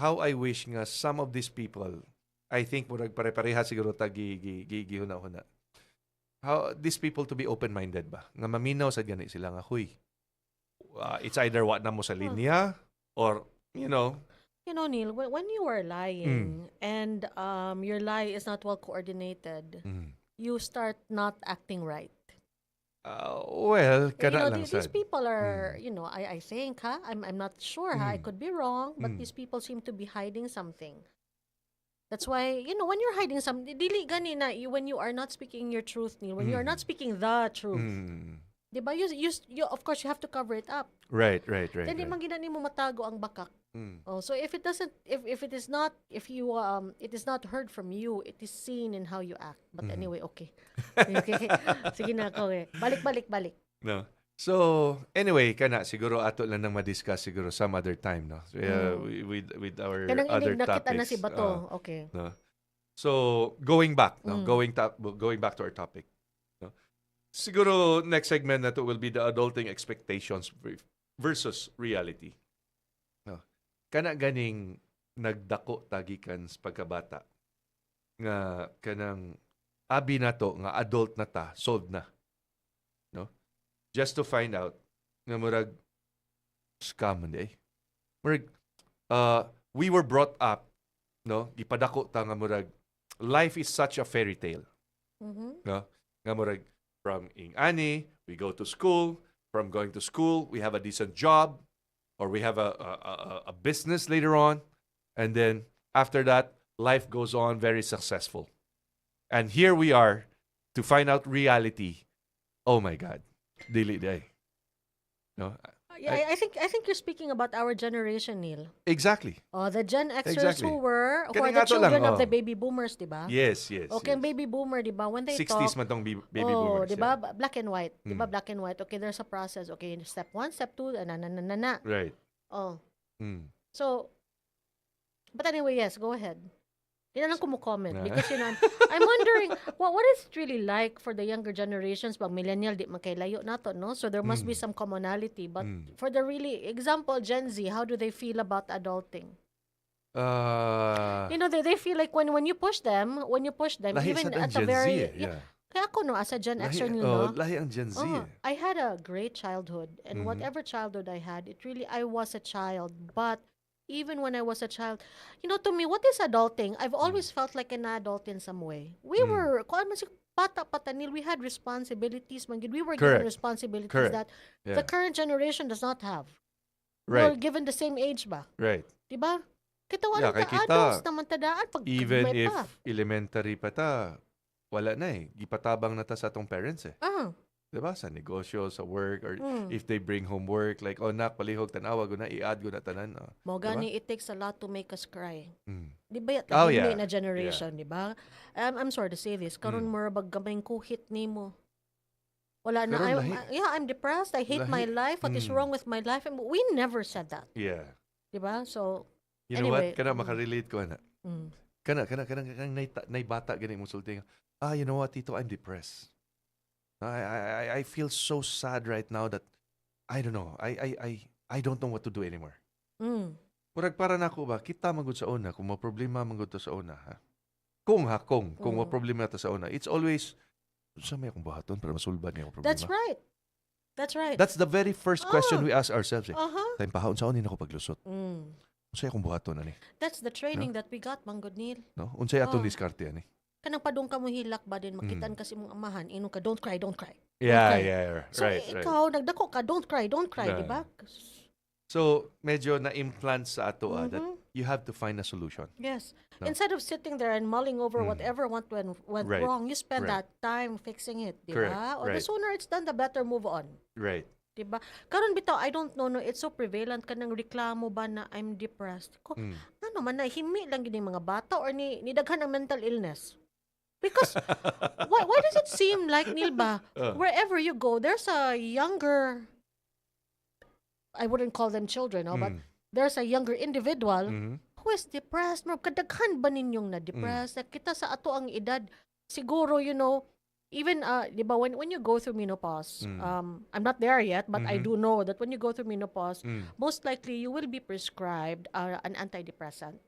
how I wish nga some of these people, I think murag pare-pareha siguro ta gi gi gi gihuna-huna. How these people to be open-minded ba? Nga maminaw sad gani sila nga, huy, it's either wa na mo sa linya or Neil, when you are lying and your lie is not well coordinated, you start not acting right. Well, kana lang These sad. People are, I think, ha, I'm not sure, ha, I could be wrong, but these people seem to be hiding something. That's why, when you're hiding something, dili gani na, when you are not speaking your truth, Neil, when you are not speaking the truth, di ba? You, of course, you have to cover it up. Then, di man gina nimo matago ang bakak. Oh, so if it doesn't, if it is not, if you, it is not heard from you, it is seen in how you act. But anyway, okay. Okay. Sige na ako eh. Balik, balik, balik. No. So, anyway, kana siguro ato lang nang ma-discuss siguro some other time, no? So, with our Kanang other inig nakita na topics. si Bato. Okay. No? So, going back, no? Going back to our topic. No? Siguro next segment na to will be the adulting expectations versus reality. No? Kana ganing nagdako ta gikan sa pagkabata nga kanang abi nato nga adult na ta, solved na. No? Just to find out nga murag scam man eh. Murag we were brought up, no? Gipadako ta nga murag life is such a fairy tale. No? Nga murag from ing ani, we go to school, from going to school, we have a decent job or we have a business later on. And then after that, life goes on very successful. And here we are to find out reality. Oh my God. Dili diay. No? Yeah, I think you're speaking about our generation, Neil. Exactly. Oh, the Gen Xers who are Kaning the ato lang, children of oh. the baby boomers, di ba? Yes. Okay, ang baby boomer, di ba? When they 60s talk, man tong baby oh, boomers. di ba? Black and white. Di ba? Black and white. Okay, there's a process. Okay, step one, step two, na na na na na. Oh. So, but anyway, yes, go ahead. Di na lang ko mo comment because I'm wondering what is it really like for the younger generations? Pag millennial, di man kay layo nato, no? So there must be some commonality. But for the really example, Gen Z, how do they feel about adulting? They feel like when you push them, when you push them, Lahi even sa at a Gen very Z eh. yeah, kaya ako, no, as a Gen Lahi, Xer, oh, no, lahi ang Gen Z oh, eh. I had a great childhood, and whatever childhood I had, it really, I was a child. But even when I was a child, to me, what is adulting? I've always felt like an adult in some way. We were, kuan man si bata pa ta, Neil, we had responsibilities, man gud. We were given Correct. responsibilities Correct. that the current generation does not have. We're given the same age ba? Right. Diba? Kita wala Yeah, kay ta kita, adults naman tadaan pag even may if pa. Elementary pa ta, wala na eh. Gipatabang na ta sa atong parents eh. Diba? Sa negosyo, sa work, or if they bring home work, like, "Oh, nak, palihog, tanawa, guna, i-add ko na tanan." Oh. Mo Diba? gani it takes a lot to make us cry. Di ba Oh, oh, yeah. na generation, di ba? I'm sorry to say this. Karon mura bag gamayng kuhit nimo. Wala na. Karon I'm, lahi. Yeah, I'm depressed. I hate my Lahi. life. What is wrong with my life? And we never said that. Di ba? So, You know what? anyway. Kana makarelate ko ana. Kana nay bata gani mo sulti nga, "Ah, you know what, Tito, I'm depressed. I feel so sad right now that I don't know. I don't know what to do anymore." Murag para nako ba, kita man gud sa una, kung problema man gud to sa una, ha? Kung ha, kung problema ta sa una, it's always, "Unsa may akong buhaton para masulbad niya akong problema?" That's right. That's right. That's the very first question Ah. we ask ourselves. Eh. "Time pahaon sa ni ako paglusot. Unsay akong buhaton ani?" That's the training that we got, man gud, Neil. No? Unsay atong Oh. diskarte ani? Kanang padung ka mo hilak ba din, makitaan kasi mong amahan, ingon ka, "Don't cry, don't cry." Yeah, Okay. So, ikaw, nagdako ka, "Don't cry, don't cry," Na. di ba? So, medyo na-implant sa ato ah, that you have to find a solution. Yes. No. Instead of sitting there and mulling over whatever went wrong, you spend that time fixing it, di Correct, ba? Or the sooner it's done, the better, move on. Di ba? Karon bitaw, I don't know, no, it's so prevalent kanang reklamo ba na "I'm depressed." Ko, ano man na himi lang gid yung mga bata or ni daghan ang mental illness? Because why does it seem like, Neil ba, wherever you go, there's a younger, I wouldn't call them children, no, but there's a younger individual who is depressed. Mo kadaghan ba ninyong na-depressed? Like, kita sa ato ang edad, siguro, even, di ba, when you go through menopause, I'm not there yet, but I do know that when you go through menopause, most likely you will be prescribed an antidepressant.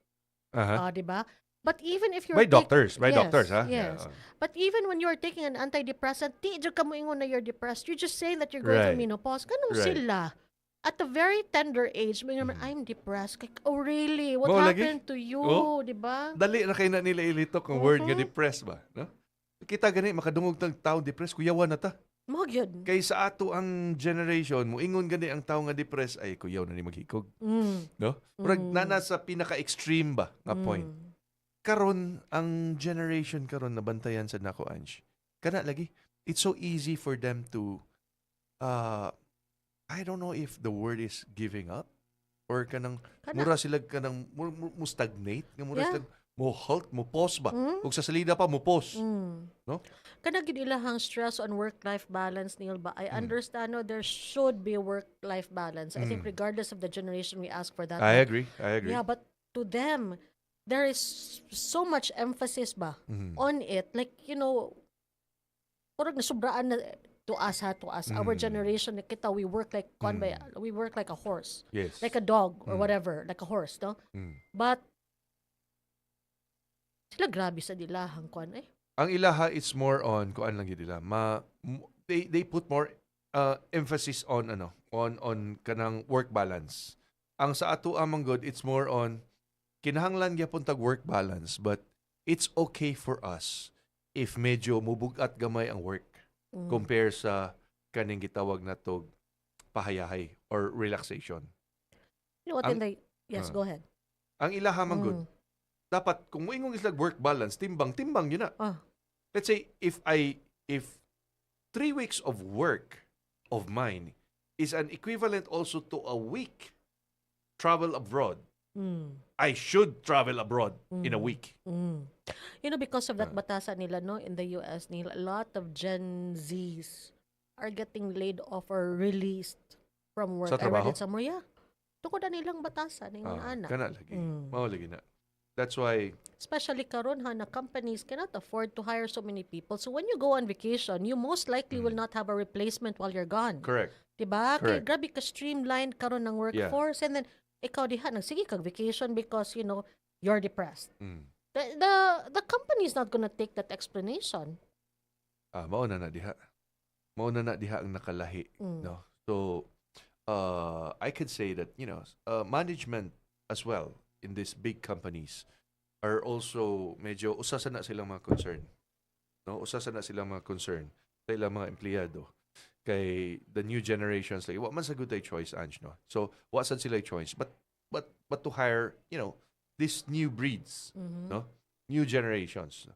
Di ba? But even if you're By doctors, by Yes, doctors, ha? yes. Yeah. But even when you're taking an antidepressant, di jud ka moingon na you're depressed. You're just saying that you're going through menopause. Ganun sila. At a very tender age, may naman, "I'm depressed." Like, "Oh really? What Mao lagi. Happened to you?" Oh. Di ba? Dali na kay na nila ilitok ang word nga depressed ba, no? Kita gani makadungog tag tao depressed, kuyawan na ta. Mao gyud. Kay sa ato ang generation, mo ingon gani ang tao nga depressed ay kuyaw na ni maghikog, no? Murag nana sa pinaka-extreme ba nga point. Karon ang generation karon nabantayan sa nako, Ange. Kana lagi it's so easy for them to I don't know if the word is giving up or kanang Kana. Mura sila kanang mo stagnate nga mura sila mo halt, mo pause ba, ug sa salida pa mo pause, no? Kana gid ilahang stress on work-life balance, Neil ba? I understand, no, there should be work-life balance. I think regardless of the generation, we ask for that. I agree, I agree. Yeah, but to them, there is so much emphasis ba on it. Like, murag nasubraan na to us ha, to us. Our generation, kita, we work like, kuan ba, we work like a horse. Like a dog or whatever, like a horse, no? But, sila grabe sa dilahang kuan eh. Ang ilaha, it's more on kuan lang gyud nila ma they put more emphasis on ano on kanang work balance. Ang sa ato amang good, it's more on kinahanglan gyapon tag work balance, but it's okay for us if medyo mubugat gamay ang work compare sa kaning gitawag na tog pahayahay or relaxation. You know what, in the, yes, Ah. go ahead. Ang ilaha man gud, dapat kung moingon sila work balance, timbang timbang gyud na. Let's say if 3 weeks of work of mine is an equivalent also to a week travel abroad, I should travel abroad in a week. Because of that batasan nila, no, in the US, nila, a lot of Gen Zs are getting laid off or released from work. Sa I read trabaho? it somewhere, yeah. Tungod na nilang batasan, ingon ana. Kana lagi. Mao lagi na. That's why Especially karon ha na companies cannot afford to hire so many people. So when you go on vacation, you most likely will not have a replacement while you're gone. Correct. Diba? Kay Correct. grabe ka streamlined karon ng workforce and then ikaw diha nagsige kag vacation because you're depressed. The company is not gonna take that explanation. Ah, mao na na diha. Mao na na diha ang nakalahi, no? So, I could say that, management as well in these big companies are also medyo usa sa na silang mga concern. No? Usa sa na silang mga concern sa ilang mga empleyado. Kay the new generations, like, wa man sa gud ay choice, Ange, no? So, wa sad sila choice but to hire, these new breeds, no? New generations.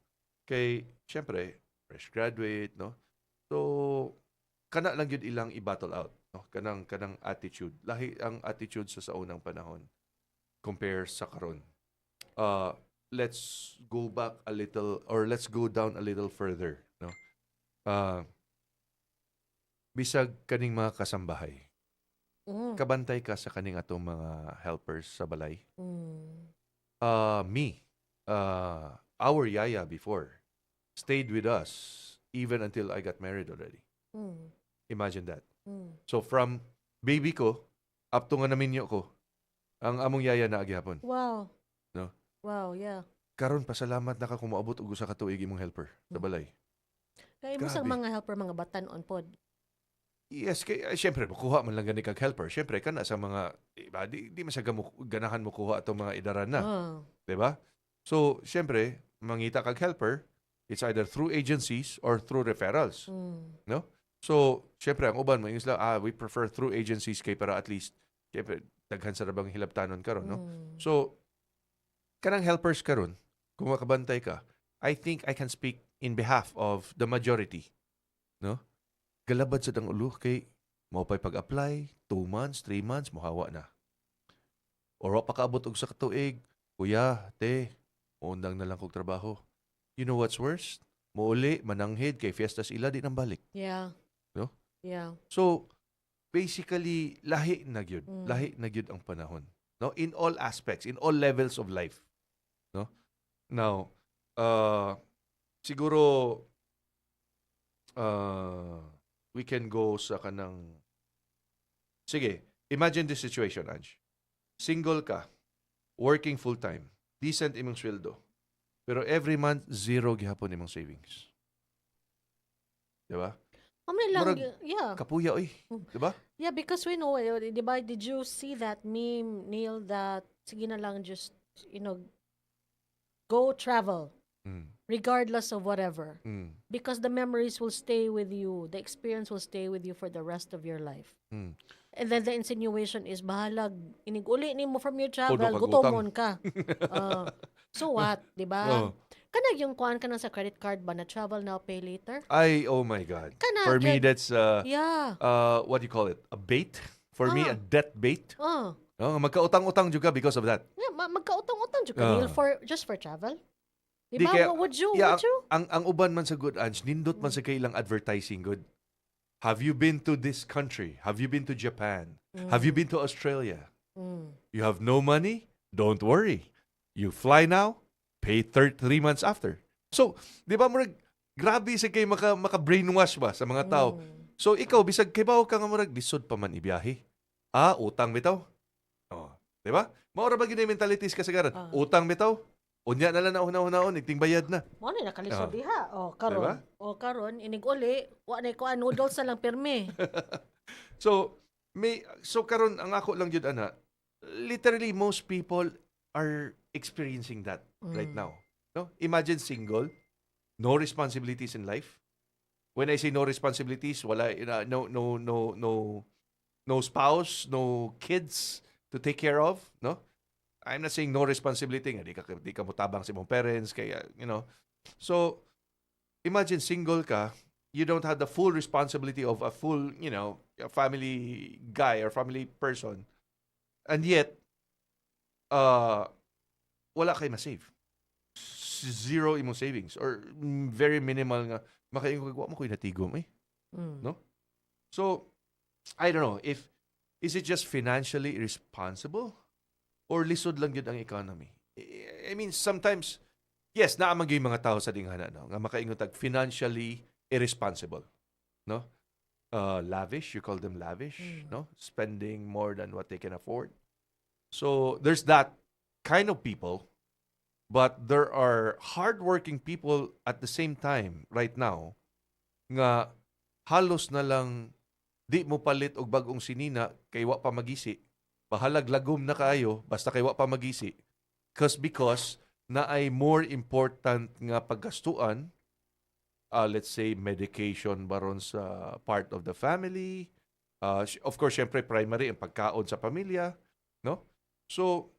Kay syempre, fresh graduate, no? So, kana lang gyud ilang i-battle out, no? Kanang attitude. Lahi ang attitude sa unang panahon compare sa karon. Let's go back a little or let's go down a little further, no? Bisag kaning mga kasambahay. Kabantay ka sa kaning atong mga helpers sa balay. Me, our yaya before stayed with us even until I got married already. Imagine that. So from baby ko up to nga naminyo ko, ang among yaya naa gihapon. No? Wow, yeah. Karon, pasalamat na ka kung moabot og usa ka tuig imong helper sa balay. Kaya mo sa Grabe. Mga helper, mga batan-on pod. Yes, kay ay, syempre mokuha man lang gani kag helper. Syempre kana sa mga iba di man sa ganahan mo kuha atong mga idaran na, 'di ba? So, syempre mangita kag helper, it's either through agencies or through referrals. So, syempre ang uban mo sila, ah, we prefer through agencies kay para at least syempre daghan sa rabang hilabtanon karon, no? So, kanang helpers karon, kung makabantay ka, I think I can speak in behalf of the majority, no? Galabad sa dang ulo kay mao pa'y pag-apply, 2 months, 3 months, mohawa na. Or wa pa kaabot og sa katuig, "Kuya, te, muundang na lang kog trabaho." You know what's worse? Muuli, mananghid kay fiestas ila, di nang balik. No? Yeah. So, basically, lahi na gyud. Lahi na gyud ang panahon. No? In all aspects, in all levels of life. No? Now, siguro, we can go sa kanang. Sige, imagine this situation, Ange. Single ka, working full-time, decent imong sweldo, pero every month, zero gihapon imong savings. Diba? Amo lang, Murag- yeah. Kapuya, oy. Diba? Yeah, because we know, eh, di ba, did you see that meme, Neil, that sige na lang, just, go travel, regardless of whatever. Because the memories will stay with you, the experience will stay with you for the rest of your life. And then the insinuation is, bahalag, inig-uli nimo from your travel, Puno kag gutomon ka. So what, di ba? Oh. Kana yung kuan ka na sa credit card ba na travel now, pay later? Ay, oh my God. Kana, For me, that's, what do you call it? A bait? For me, a debt bait. No, magkautang-utang jud ka because of that. Yeah, magkautang-utang jud ka, Neil, for just for travel. Di Di ba? kaya- Would you? Yeah, Would you? ang uban man sa gud, Ange, nindot man sa kay ilang advertising gud. Have you been to this country? Have you been to Japan? Have you been to Australia? You have no money? Don't worry. You fly now, pay 3 months after. So, di ba murag grabe sa kay maka brainwash ba sa mga tao. So ikaw bisag kibaw ka nga murag lisod pa man ibiyahe. Ah, utang bitaw. Oh, di ba? Mao ra ba gyud mentalities kasagaran? Ah. Utang bitaw. Unya na lang na una-unaon, igting bayad na. Mo na nakalisod diha. Oh, karon. Diba? Oh, karon inig uli, wa na ko noodles na lang pirmi. So, may so karon ang ako lang jud ana, literally most people are experiencing that right now. No? Imagine single, no responsibilities in life. When I say no responsibilities, wala no spouse, no kids to take care of, no? I'm not saying no responsibility nga di ka motabang sa imong parents kaya. So imagine single ka, you don't have the full responsibility of a full, a family guy or family person. And yet wala kay ma-save. Zero imong savings or very minimal nga makaingon wa man ko'y natigom eh. No? So, I don't know if is it just financially irresponsible or lisod lang gyud ang economy. I mean, sometimes yes, naa man gyud mga tao sa dinghana, no, nga makaingon tag financially irresponsible, no? Lavish, you call them lavish, no? Spending more than what they can afford. So, there's that kind of people, but there are hardworking people at the same time right now nga halos na lang di mo palit og bag-ong sinina kay wa pa magisi. Bahalag lagom na kaayo basta kay wa pa magisi. Because naay more important nga paggastuan, let's say medication baron sa part of the family. Of course, syempre primary ang pagkaon sa pamilya, no? So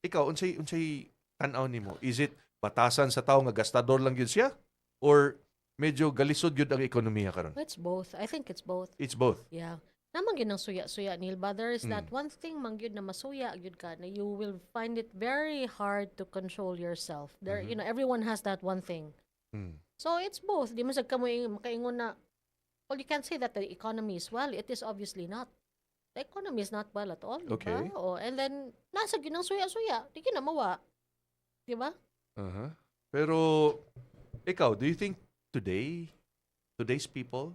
ikaw, unsay tan-aw nimo? Is it batasan sa tao nga gastador lang gyud siya or medyo galisod gyud ang ekonomiya karon? It's both. I think it's both. It's both. Yeah. Naa man gyud ang suya-suya, Neil, ba there is that one thing man gyud na masuya gyud ka na you will find it very hard to control yourself. There, everyone has that one thing. So it's both. Di man sad ka mo makaingon na, well, you can't say that the economy is well. It is obviously not. The economy is not well at all, di ba? Oh, and then naa sad gyud ang suya-suya, di gyud na mawa. Di ba? Uh-huh. Pero ikaw, do you think today's people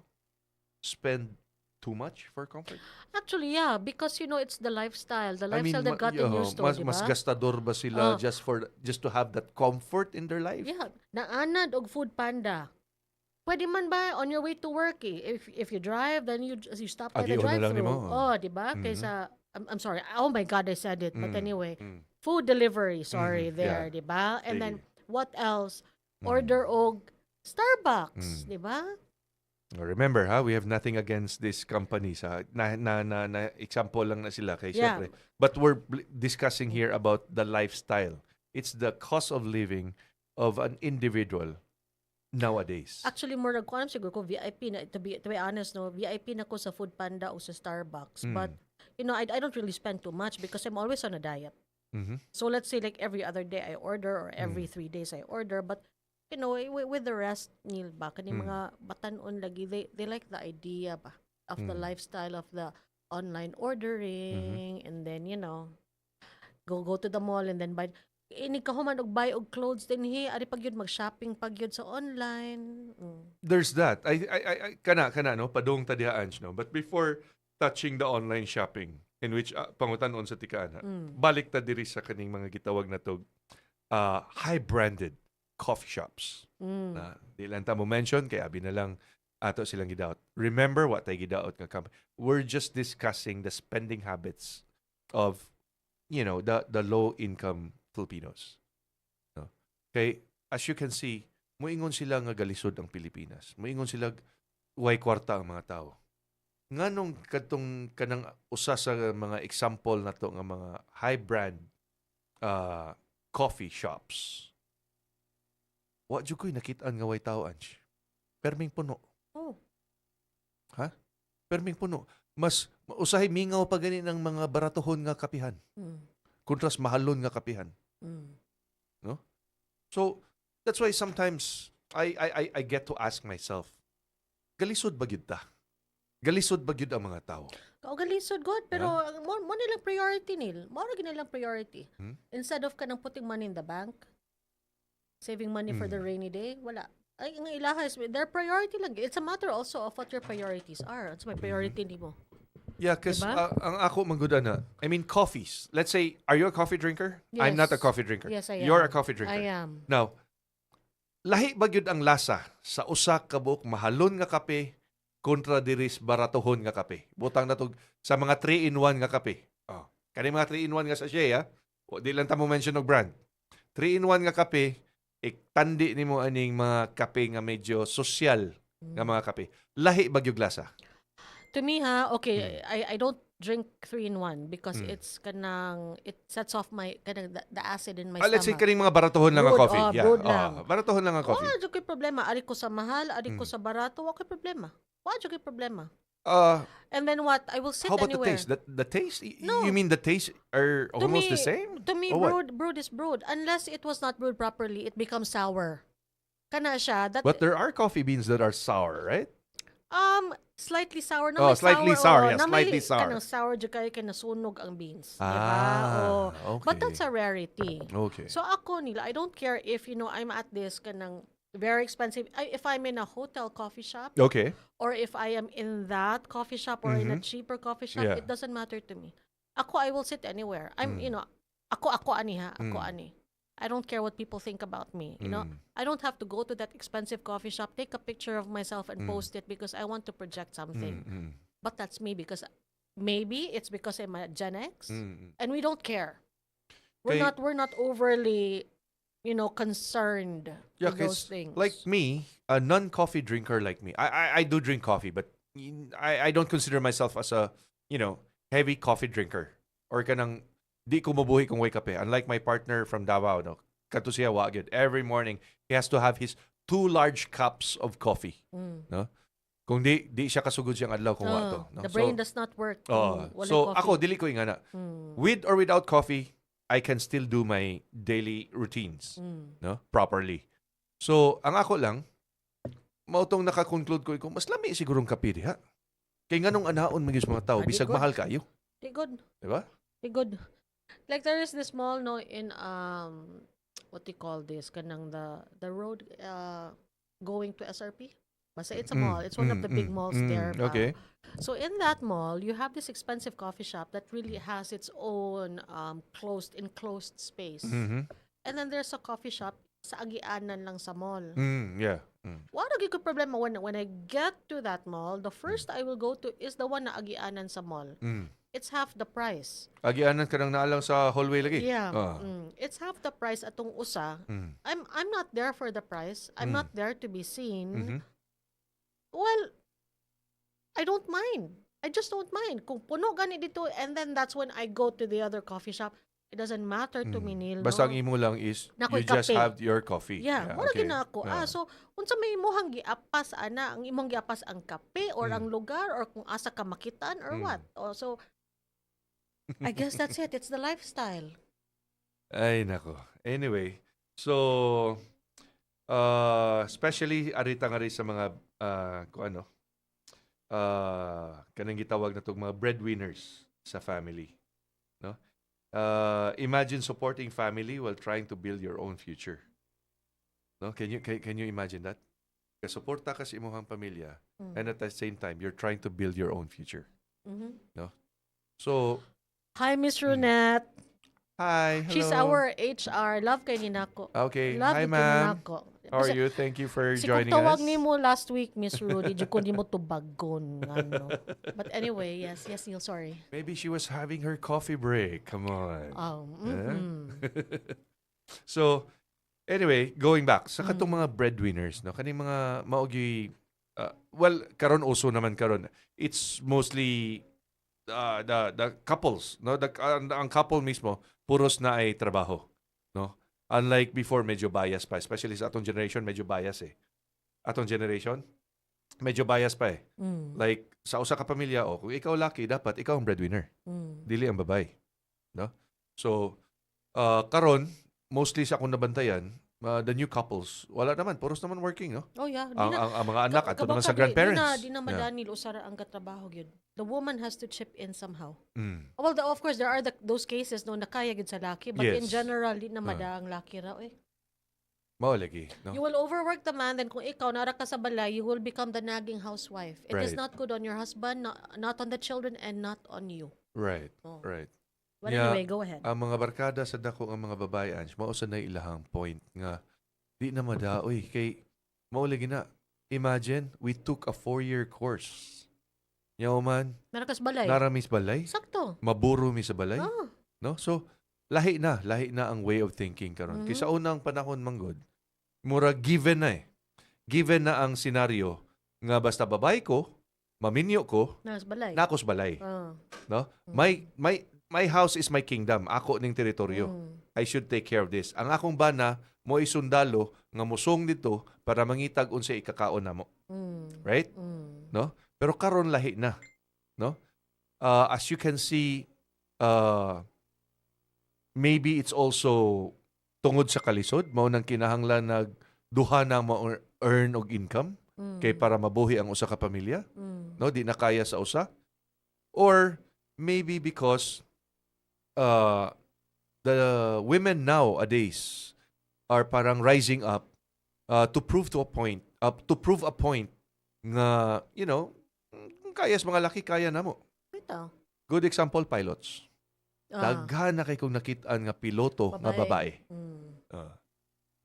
spend too much for comfort? Actually, yeah, because it's the I mean, lifestyle they've gotten used to, mas di mas ba? Gastador ba sila Oh. just to have that comfort in their life? Yeah, naanad og Food Panda. Pwede man ba on your way to work eh. If you drive, then you stop by the Agion na lang drive-thru. nimo. Oh, di ba? Kaysa I'm sorry. Oh my God, I said it. But anyway, food delivery, sorry there, di ba? And then Sige. What else? Order og Starbucks, di ba? Remember ha, we have nothing against these companies ha. Na example lang na sila kay syempre. But we're discussing here about the lifestyle. It's the cost of living of an individual nowadays. Actually, more kuan siguro ko VIP na, to be honest, no, VIP na ko sa Food Panda o sa Starbucks. But I don't really spend too much because I'm always on a diet. So let's say like every other day I order or every 3 days I order. But with the rest, Neil ba, kani mga batanon lagi, they like the idea ba of the lifestyle of the online ordering and then go to the mall and then buy. Inig kahuman og buy og clothes din hi, ari pag yun mag-shopping pag yun sa online. There's that. I kana no, padung ta diha, Ange, no. But before touching the online shopping in which pangutan-on sa tika ana, balik ta diri sa kaning mga gitawag na to high branded coffee shops. Na di lang ta mo mention kay abi na lang ato silang gidaot. Remember what tay gidaot nga company. We're just discussing the spending habits of the low income Filipinos. No? Kay as you can see, muingon sila nga galisod ang Pilipinas. Muingon sila way kwarta ang mga tao. Nganong kadtong kanang usa sa mga example nato nga mga high brand coffee shops, wa jud ko'y nakit-an nga way tao, Ange. Perming puno. Oh. Perming puno. Mas usahay mingaw pa gani ng mga baratohon nga kapihan kontras mahalon nga kapihan. So that's why sometimes I get to ask myself, galisod ba gyud ta? Galisod ba gyud ang mga tao? Kao galisod god, pero ang mo nilang priority nil. Mao ra nilang priority. Instead of kanang putting money in the bank, saving money for the rainy day, wala. Ay, ang ilaha is their priority lang. It's a matter also of what your priorities are. What's my priority nimo? Yeah, cause Diba? Ang ako man gud ana. I mean, coffees. Let's say, are you a coffee drinker? I'm not a Yes. coffee drinker. Yes, I am. You're a coffee drinker. I am. Now, lahi ba gyud ang lasa sa usa ka buok mahalon nga kape kontra diris baratohon nga kape? Butang na tog sa mga 3-in-1 nga kape. Oh. Kani mga 3-in-1 nga sachet ha. O, di lang ta mo mention og brand. 3-in-1 nga kape, iktandi nimo aning mga kape nga medyo sosyal nga mga kape. Lahi ba gyud lasa? To me ha, okay, I don't drink three in one because it's kanang it sets off my kanang the acid in my Ah, let's say stomach. kaning mga baratohon lang ang Brewed, coffee. oh, Yeah. brewed Ah, lang. baratohon lang ang coffee. Wa jud ko'y problema. Ari ko sa mahal, ari ko sa barato, wa ko'y problema. Wa jud ko'y problema. And then what? I will sit How about the anywhere. taste? The taste? No. You mean the taste are To almost me, the same? To me, Or what? brewed is brewed. Unless it was not brewed properly, it becomes sour. Kana siya. That, But there are coffee beans that are sour, right? Slightly sour. Na Oh, may slightly sour, oh, yeah, na may slightly sour. kanang sour jud kayo kay nasunog ang beans. Diba? Ah, Oh. But okay. that's a rarity. Okay. So ako nila, I don't care if, I'm at this kanang very expensive. If I'm in a hotel coffee shop or if I am in that coffee shop or in a cheaper coffee shop, it doesn't matter to me. Ako, I will sit anywhere. I'm, ako ani ha, ako ani. I don't care what people think about me. I don't have to go to that expensive coffee shop, take a picture of myself and post it because I want to project something. But that's me because maybe it's because I'm a Gen X and we don't care. We're not overly, concerned Yeah, with those 'cause things. like me, a non-coffee drinker like me, I do drink coffee, but I don't consider myself as a heavy coffee drinker or kanang di ko mabuhi kung way kape. Unlike my partner from Davao, no, kato siya wa gyud. Every morning he has to have his two large cups of coffee, no? Kung di siya kasugod siyang adlaw kung wa Oh, to, no? the brain So, does not work oh, kung walay so coffee. ako dili ko ingana. With or without coffee, I can still do my daily routines, no? Properly. So, ang ako lang, mao tong naka-conclude ko, mas lami sigurong kape diha. Kay nganong anaon man gyud sa mga tao Ah, di bisag good. mahal kayo, Di good. di ba? Di good. Like there is this mall, no, in what do you call this, kanang the road going to SRP. Basta it's a mall. It's one of the big malls there ba. So in that mall, you have this expensive coffee shop that really has its own closed enclosed space. And then there's a coffee shop sa agianan lang sa mall. Wala gyud ko problema when I get to that mall, the first I will go to is the one na agianan sa mall. It's half the price. Agianan ka nang naalang sa hallway lagi. Yeah. Ah. It's half the price atong usa. I'm not there for the price. I'm not there to be seen. Well, I don't mind. I just don't mind. Kung puno gani dito and then that's when I go to the other coffee shop. It doesn't matter to me, Neil. Basta no? ang imo lang is Nakoy you just kape. Have your coffee. Yeah, mura okay. Na ako. Ah. Ah, so unsa may imong giapas ana, ang imong giapas ang kape or ang lugar or kung asa ka makitaan or what? Oh, so I guess that's it. It's the lifestyle. Ay, nako. Anyway, so, especially arita nga rin sa mga, kung ano, kanang gitawag na tong mga breadwinners sa family. No? Imagine supporting family while trying to build your own future. No? Can you imagine that? Suporta ka sa imong pamilya and at the same time you're trying to build your own future. So, Hi, Miss Runette. Hi, hello. She's our HR. Love kay ni nako. Okay, Love hi kay ni, ma'am. nako. How are you? Thank you for Si kung joining tawag us. nimo last week, Miss Rudy, di ko nimo tubagon. Ano. But anyway, yes, Neil, sorry. Maybe she was having her coffee break. Come on. Yeah? So, anyway, going back sa katong mga breadwinners, no, kaning mga mao gyuy well, karon uso naman karon. It's mostly the couples, no, the ang couple mismo puros na ay trabaho, no? Unlike before, medyo bias pa, especially sa atong generation, medyo bias eh. Atong generation, medyo bias pa eh. Like sa usa ka pamilya, oh, kung ikaw laki, dapat ikaw ang breadwinner, dili ang babae. No? So, karon mostly sa akong nabantayan, the new couples, wala naman, puros naman working, no? Oh yeah. Di Ang, na, ang mga anak, ato naman sa kabaka, grandparents. di na madanil usara ang katrabaho gyud. The woman has to chip in somehow. Well, of course there are those cases, no, na kaya gyud sa laki, but in general di na mada ang laki ra eh. Mao lagi, no? You will overwork the man, then kung ikaw nara ka sa balay, you will become the nagging housewife. It is Right. not good on your husband, not on the children, and not on you. Oh. But anyway, go ahead. Ang mga barkada sa dako nga mga babae, Ange, mao sa na ilahang point nga di na madaoy kay mao lagi na. Imagine, we took a 4-year course. Yaw man, Nara ka sa balay. nara mi sa balay, Sakto. maburo mi sa balay. Ah. No? So, lahi na ang way of thinking karon. Kay sa unang panahon manggod, mura given na eh. Given na ang senaryo nga basta babae ko, Maminyo ko, Nas balay. naa ko's balay, no? My house is my kingdom. Ako ning teritoryo. I should take care of this. Ang akong bana mo'y sundalo nga musong dito para mangitag unsay ikakaon namo. Right? Mm. No? Pero karon lahi na, no? As you can see, maybe it's also tungod sa kalisod mao nang kinahanglan nag duha na mo earn og income kay para mabuhi ang usa ka pamilya, no? Di na kaya sa usa, or maybe because the women nowadays are parang rising up to prove a point nga kaya sa mga laki, kaya namo. Ito. Good example, pilots. Daghan na kay kong nakit-an nga piloto nga babae. Babae.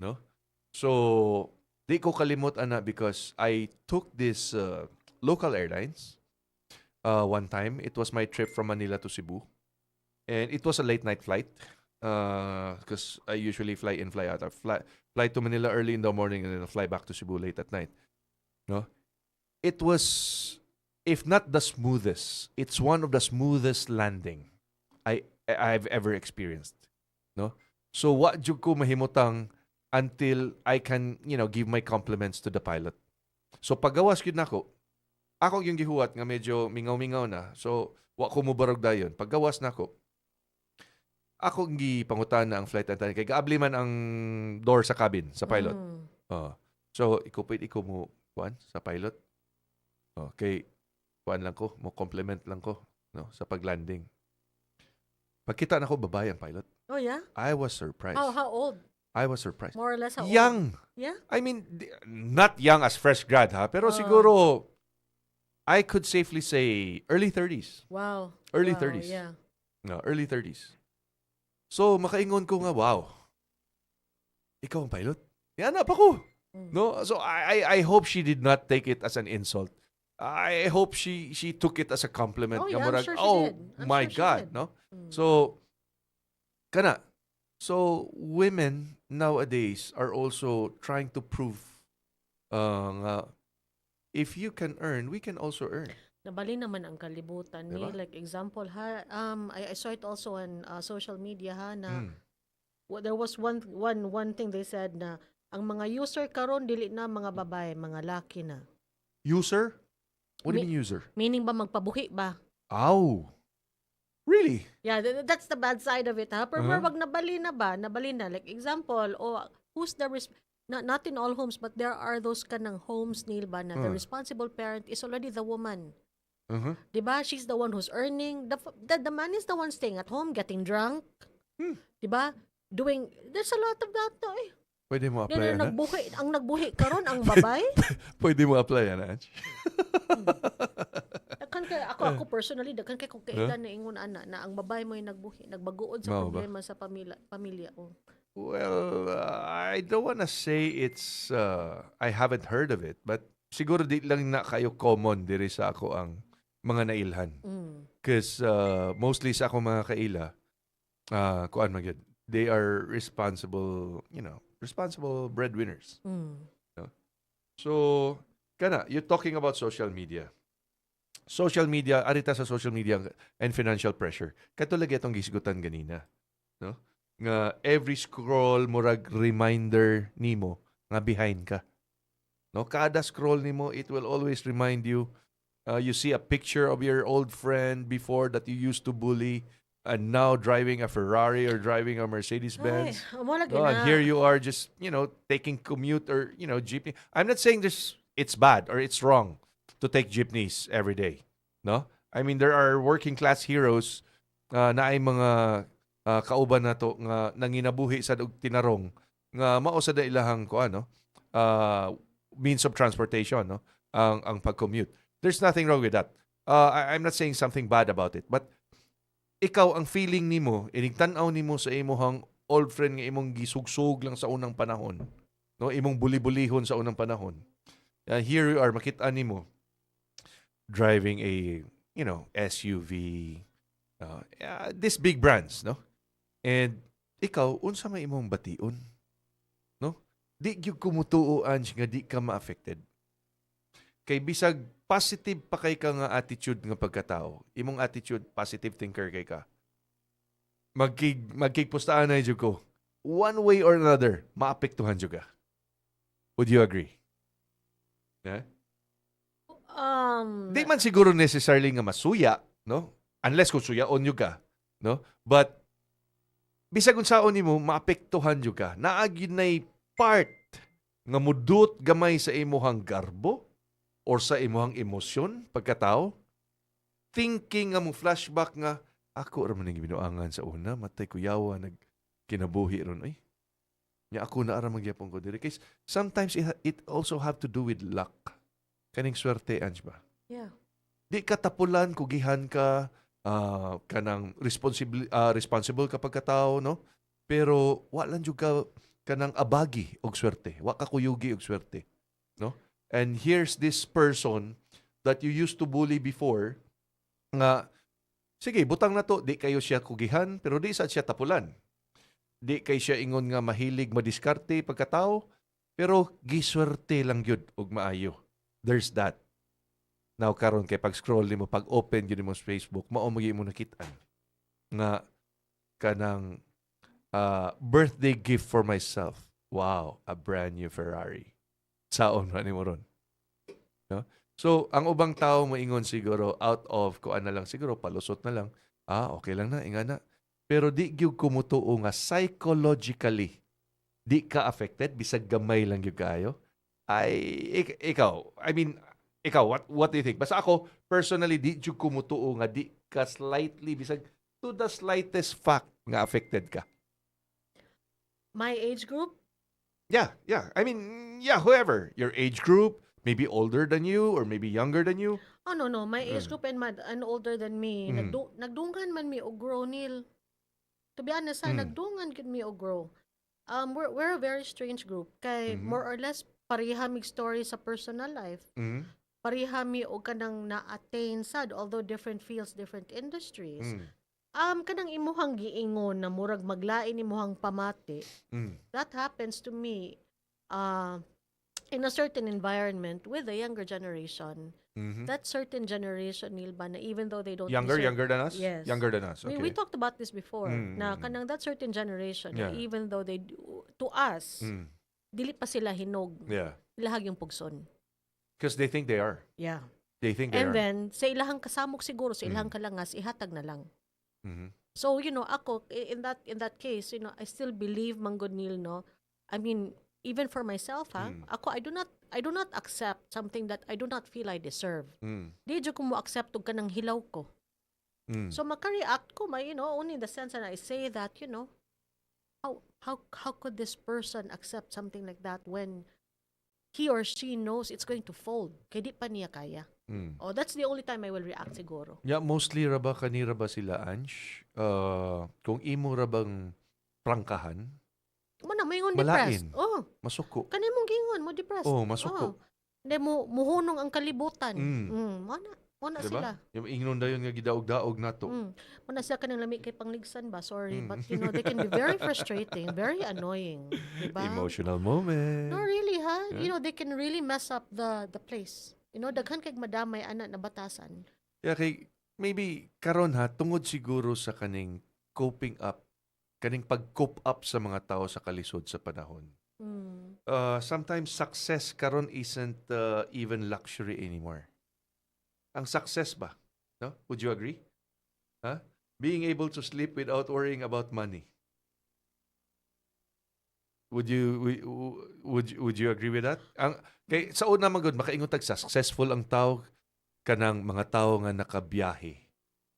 No? So, di ko kalimot ana because I took this local airlines one time. It was my trip from Manila to Cebu. And it was a late night flight because I usually fly in, fly out. I fly to Manila early in the morning and then I fly back to Cebu late at night. No? It was, if not the smoothest, it's one of the smoothest landing I've ever experienced. No? So wa jud ko mahimutang until I can give my compliments to the pilot. So paggawas gyud nako, ako yung gihuwat nga medyo mingaw-mingaw na. So wa ko mobarog dayon. Paggawas nako, ako gipangutana ang flight attendant kay gaabli man ang door sa cabin sa pilot. Oh. So ikaw pwede ko mo kuan sa pilot. Okay. Kuan lang ko, mo compliment lang ko, no, sa paglanding. Pagkita nako, babae ang pilot. Oh yeah? I was surprised. How old? I was surprised. More or less how old? Young. Yeah? I mean, not young as fresh grad ha, pero siguro I could safely say early 30s. Early 30s. No, early 30s. So makaingon ko nga, "Wow. Ikaw ang pilot?" Yan pa ko. No? So I hope she did not take it as an insult. I hope she took it as a compliment. Oh, Nga yeah, I'm murag, sure she "Oh did. I'm my sure she God," did. no? So kana. So women nowadays are also trying to prove nga if you can earn, we can also earn. Nabalin naman ang kalibutan ni Diba? Like example ha, I saw it also on social media ha, na there was one thing they said na ang mga user karon dili na mga babae, mga laki na. User? What do you mean, user? Meaning ba magpabuhi ba? Ow. Really? Yeah, that's the bad side of it ha. Pero wag nabali na ba? Nabali na. Like example, oh, who's the not in all homes, but there are those kanang homes, Neil, ba na the responsible parent is already the woman. 'Di ba? She's the one who's earning. The man is the one staying at home, getting drunk. 'Di ba? Doing there's a lot of that no, eh. Pwede mo apply Yan, ana? Nagbuhi, ang nagbuhi karon ang babae. Pwede mo apply ana, Ange? Daghan kay ako personally, daghan kay kong kaila na ingon ana na ang babae mo yung nagbuhi, nagbaguod sa Mao ba? Problema sa pamilya oh. Well, I don't wanna say it's I haven't heard of it, but siguro di lang na kayo common diri sa ako ang mga nailhan. Because mostly sa akong mga kaila, kuan man gyud, they are responsible breadwinners. So, kana, you're talking about social media. Social media, arita sa social media and financial pressure. Katulad itong gisgutan ganina, no? Nga every scroll murag reminder nimo nga behind ka. No, kada scroll nimo, it will always remind you. You see a picture of your old friend before that you used to bully and now driving a Ferrari or driving a Mercedes Benz. Ay, mo lagi No, na. and here you are just taking commute or jeepney. I'm not saying this it's bad or it's wrong to take jeepneys every day. No? I mean, there are working class heroes na ay mga kauban nato nga nanginabuhi sa og tinarong nga mao sa ilahang kuan, no? Means of transportation, no? Ang pag-commute. There's nothing wrong with that. I'm not saying something bad about it, but ikaw, ang feeling nimo inig tan-aw nimo sa imong old friend nga imong gisugsug lang sa unang panahon, no, imong buli-bulihon sa unang panahon, here you are, makita nimo driving a SUV, these big brands, no, and ikaw, unsa may imong bation, no? Di gyud ko mutuo, Ange, nga di ka ma-affected. Kay bisag positive pa kay ka nga attitude nga pagkatao. Imong attitude, positive thinker kay ka. Magkigpustaan na jud ko. One way or another, maapektuhan jud ka. Would you agree? Yeah? Di man siguro necessarily nga masuya, no? Unless kung suyaon jud ka, no? But bisag unsaon nimo, maapektuhan jud ka. Naa gyud nay part nga mudut gamay sa imuhang garbo or sa imuhang emosyon pagkatao. Thinking nga mo flashback nga ako ra man ning binuangan sa una, matay kuyawa nag kinabuhi ron ay. Nya ako na ara magyapon ko diri. Kay sometimes it also have to do with luck. Kaning swerte, Ange, ba? Yeah. Di ka tapulan, kugihan ka, kanang responsible ka pagkatao, no? Pero wa lang jud ka kanang abagi og swerte. Wa ka kuyugi og swerte, no? And here's this person that you used to bully before nga sige, butang na to, di kayo siya kugihan, pero di sad siya tapulan. Di kay siya ingon nga mahilig madiskarte pagkatao, pero giswerte lang gyud og maayo. There's that. Now karon kay pag scroll nimo, pag open gyud nimo sa Facebook, mao magi mo nakitaan nga kanang birthday gift for myself. Wow, a brand new Ferrari. Saon ra nimo ron? No? So, ang ubang tao moingon siguro out of kuan na lang siguro, palusot na lang. Ah, okay lang na, inga na. Pero di gyud ko motuo nga psychologically di ka affected bisag gamay lang gyud kaayo. Ay ikaw, I mean, ikaw, what do you think? Basta ako personally, di jud ko motuo nga di ka slightly, bisag to the slightest fact nga affected ka. My age group? Yeah. I mean, yeah, whoever. Your age group, maybe older than you or maybe younger than you. Oh, no. My age group and older than me, nagdungan man mi og grow, Neil. To be honest, ha, nagdungan gid mi og grow. We're a very strange group kay more or less pareha mig story sa personal life. Pareha mi og kanang na-attain sad, although different fields, different industries. Kanang imuhang giingon na murag maglain imuhang pamati. That happens to me in a certain environment with the younger generation. That certain generation, Neil, ba, na even though they don't Younger, deserve- younger than us? Yes. Younger than us. We talked about this before. Na kanang that certain generation, na even though they do, to us, dili pa sila hinog. Ilahag yung pugson. Because they think they are. They think they And are. then, sa ilahang kasamok siguro, sa ilahang kalangas, ihatag na lang. So, ako, in that case, I still believe, man gud, Neil, no? I mean, even for myself, ha, ako, I do not accept something that I do not feel I deserve. Di jud ko mo accept og kanang hilaw ko. So maka-react ko, may, only in the sense that I say that, how could this person accept something like that when he or she knows it's going to fold? Kay di pa niya kaya. Oh, that's the only time I will react siguro. Yeah, mostly ra ba kanira ba sila, Ange? Kung imo ra bang prangkahan, Mo na maingon Malain. depressed. Oh, masuko. kani mong gingon mo depressed. Oh, masuko. Oh. Hindi mo muhunong ang kalibutan. Mo na Diba? sila. Yung ingnon dayon nga gidaog-daog nato. Mo na sila kanang lami kay pangligsan ba? Sorry, but they can be very frustrating, very annoying, diba? Emotional moment. No, really, ha? Yeah. They can really mess up the place. Daghan kay madamay ana na batasan. Yeah, kay maybe karon ha, tungod siguro sa kaning coping up, kaning pag-cope up sa mga tao sa kalisod sa panahon. Sometimes success karon isn't even luxury anymore. Ang success ba? No? Would you agree? Huh? Being able to sleep without worrying about money. Would you agree with that? Ang kay sa una man gud makaingon tag successful ang tao kanang mga tao nga nakabiyahe.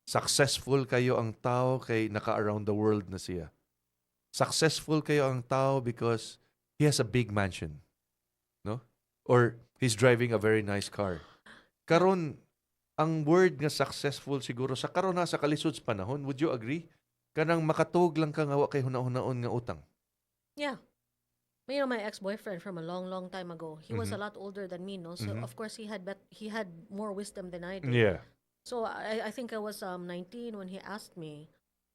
Successful kayo ang tao kay naka around the world na siya. Successful kayo ang tao because he has a big mansion. No? Or he's driving a very nice car. Karon ang word nga successful siguro sa karon na sa kalisod sa panahon, would you agree? Kanang makatuog lang ka nga wa kay hunahunahon nga utang. Yeah. My ex-boyfriend from a long, long time ago, he was a lot older than me, no? So of course he had more wisdom than I did. Yeah. So I think I was 19 when he asked me.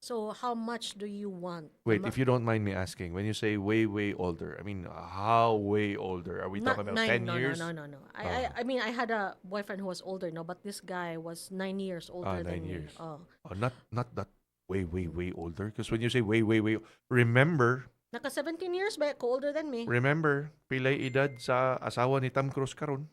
So how much do you want? Wait, if you don't mind me asking, when you say way, way older, I mean, how way older? Are we Not talking about nine, 10 no, years? No. I mean, I had a boyfriend who was older, no, but this guy was 9 years older Ah, than 9 me. Years. Oh. Oh, not that way, way, way older. Because when you say way, way, way, remember, Naka 17 years ba ko older than me? Remember, pilay edad sa asawa ni Tom Cruise karon.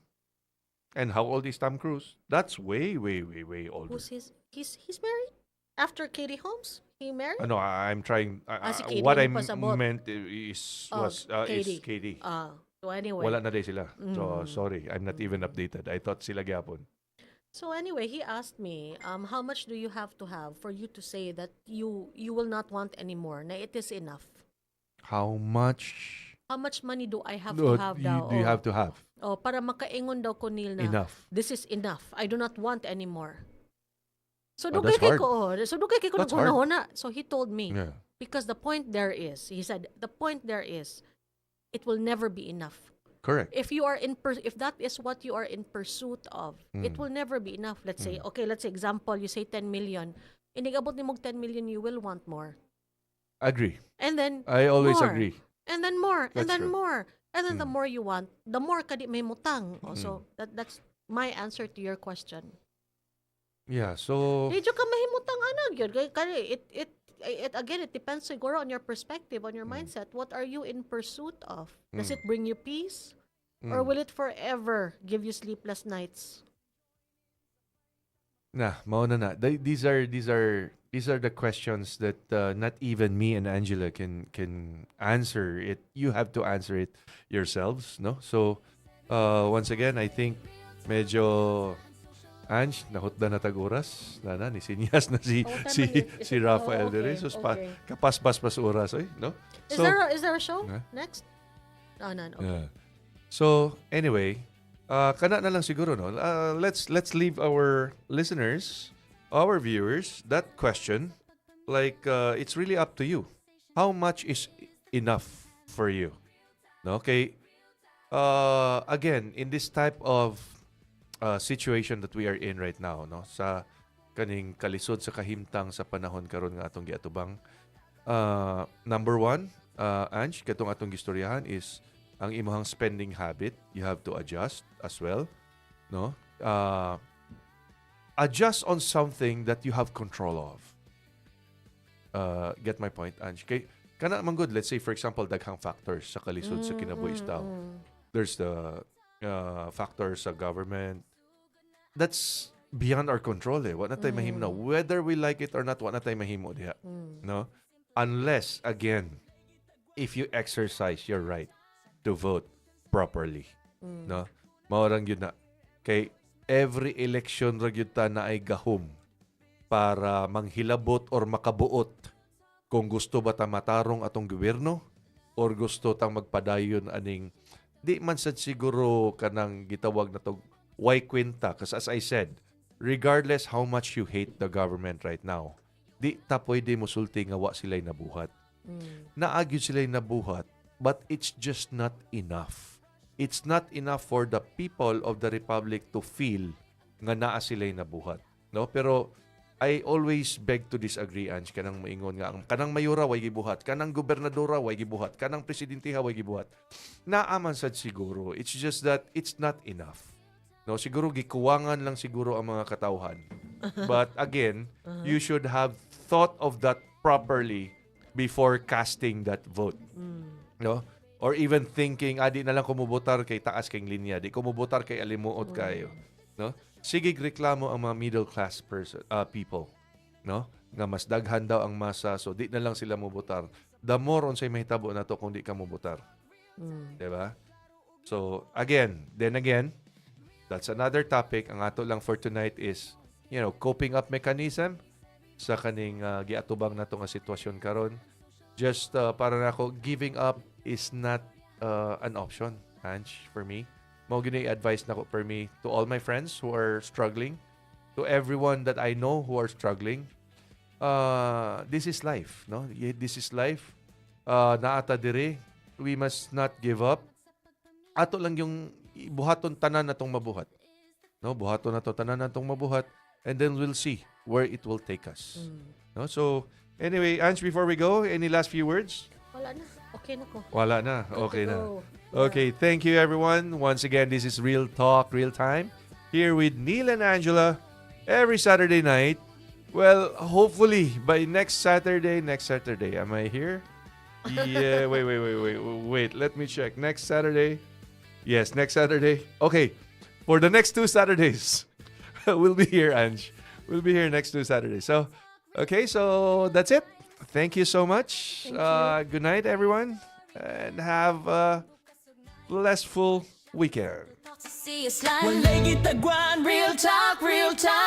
And how old is Tom Cruise? That's way, way, way, way older. Who's his? He's married after Katie Holmes. He married? No, I'm trying. Ah, si Katie What I ang pasabot. Meant is Oh, was is Katie. Katie. Ah, so anyway. Wala na diay sila. So sorry, I'm not even updated. I thought sila gyapon. So anyway, he asked me, "How much do you have to have for you to say that you will not want anymore? Na it is enough." How much How much money do I have do to have you, daw? Do you Oh. have to have? Oh, para makaingon daw ko nil na Enough. this is enough. I do not want anymore. So Oh, dugay that's kay hard. ko. Oh. So dugay kay ko That's hard. naghuna-huna. So he told me because the point there is, he said, the point there is it will never be enough. Correct. If that is what you are in pursuit of, it will never be enough. Let's say, okay, let's say example, you say 10 million. Inig-abot nimo og 10 million, you will want more. Agree. And then I always more. Agree. And then more, and That's then true. More. And then the more you want, the more ka di mahimutang. Oh, so that's my answer to your question. Yeah, so Di jud ka mahimutang ana gyud. Kay kani it again, it depends siguro on your perspective, on your mindset. What are you in pursuit of? Does it bring you peace? Or will it forever give you sleepless nights? Nah, mao na na. These are the questions that not even me and Angela can answer it. You have to answer it yourselves, no? So, once again, I think medyo Ange, nahutda na tag oras. Na na, ni sinyas na si Oh, what time si man it? Is si it- Rafael oh, dire. okay, So, pa, okay. kapaspas pas oras, oy, no? Is So, there a show Huh? next? Oh, none. Okay. Yeah. So, anyway, kana na lang siguro, no? Let's leave our listeners, our viewers, that question. Like, it's really up to you. How much is enough for you? No? Okay. Again, in this type of situation that we are in right now, no? Sa kaning kalisod sa kahimtang sa panahon karon nga atong giatubang. Number one, Ange, katong atong gistoryahan is ang imong spending habit, you have to adjust as well, no? Adjust on something that you have control of. Get my point, Ange? Kay kana man good, let's say for example, daghang factors sa kalisod sa kinabuhi sa tao. There's the factors sa government. That's beyond our control eh. Wa na tay mahimo na. Whether we like it or not, wa na tay mahimo diha. No? Unless, again, if you exercise your right to vote properly. No? Mao rang gyud na. Kay every election ra gyud ta naay gahom para manghilabot or makabuot kung gusto ba ta matarong atong gobyerno or gusto tang magpadayon aning di man sad siguro kanang gitawag na tog way kwenta, because as I said, regardless how much you hate the government right now, di ta pwede musulti nga wa sila'y nabuhat. Naa gyud sila'y nabuhat, but it's just not enough. It's not enough for the people of the republic to feel nga naa sila'y nabuhat, no? Pero I always beg to disagree, Ange, kanang moingon nga ang kanang mayora way gibuhat, kanang gobernadora way gibuhat, kanang presidente way gibuhat. Naa man sad siguro. It's just that it's not enough. No, siguro gikuwangan lang siguro ang mga katawhan. But again, you should have thought of that properly before casting that vote. No? Or even thinking, ah, di na lang ko mubotar kay taas kay linya, di ko mubotar kay alimuot kayo. No? Sige reklamo ang mga middle class person people, no? Nga mas daghan daw ang masa, so di na lang sila mubotar. The more unsay mahitabo nato kung di ka mubotar. 'Di ba? So, again, then again, that's another topic. Ang ato lang for tonight is, coping up mechanism sa kaning giatubang nato nga sitwasyon karon. Just para nako, giving up is not an option, Ange, for me. Mao gyud advice nako for me to all my friends who are struggling, to everyone that I know who are struggling. This is life, no? This is life. Naa ta diri, we must not give up. Ato lang yung buhaton tanan natong mabuhat. No, buhaton nato tanan natong mabuhat and then we'll see where it will take us. No? So, Anyway, Ange, before we go, any last few words? Wala na. Okay na ko. Wala na. Good to Okay na. go. Okay, thank you, everyone. Once again, this is Real Talk, Real Time, here with Neil and Angela every Saturday night. Well, hopefully by next Saturday, am I here? Yeah, wait, wait, wait, wait, wait. Let me check. Next Saturday. Yes, next Saturday. Okay, for the next two Saturdays, we'll be here, Ange. We'll be here next two Saturdays. So, okay, so that's it. Thank you so much. Thank you. Good night, everyone, and have a blissful weekend. See you slide. Walay gitagwan. Real talk, real time.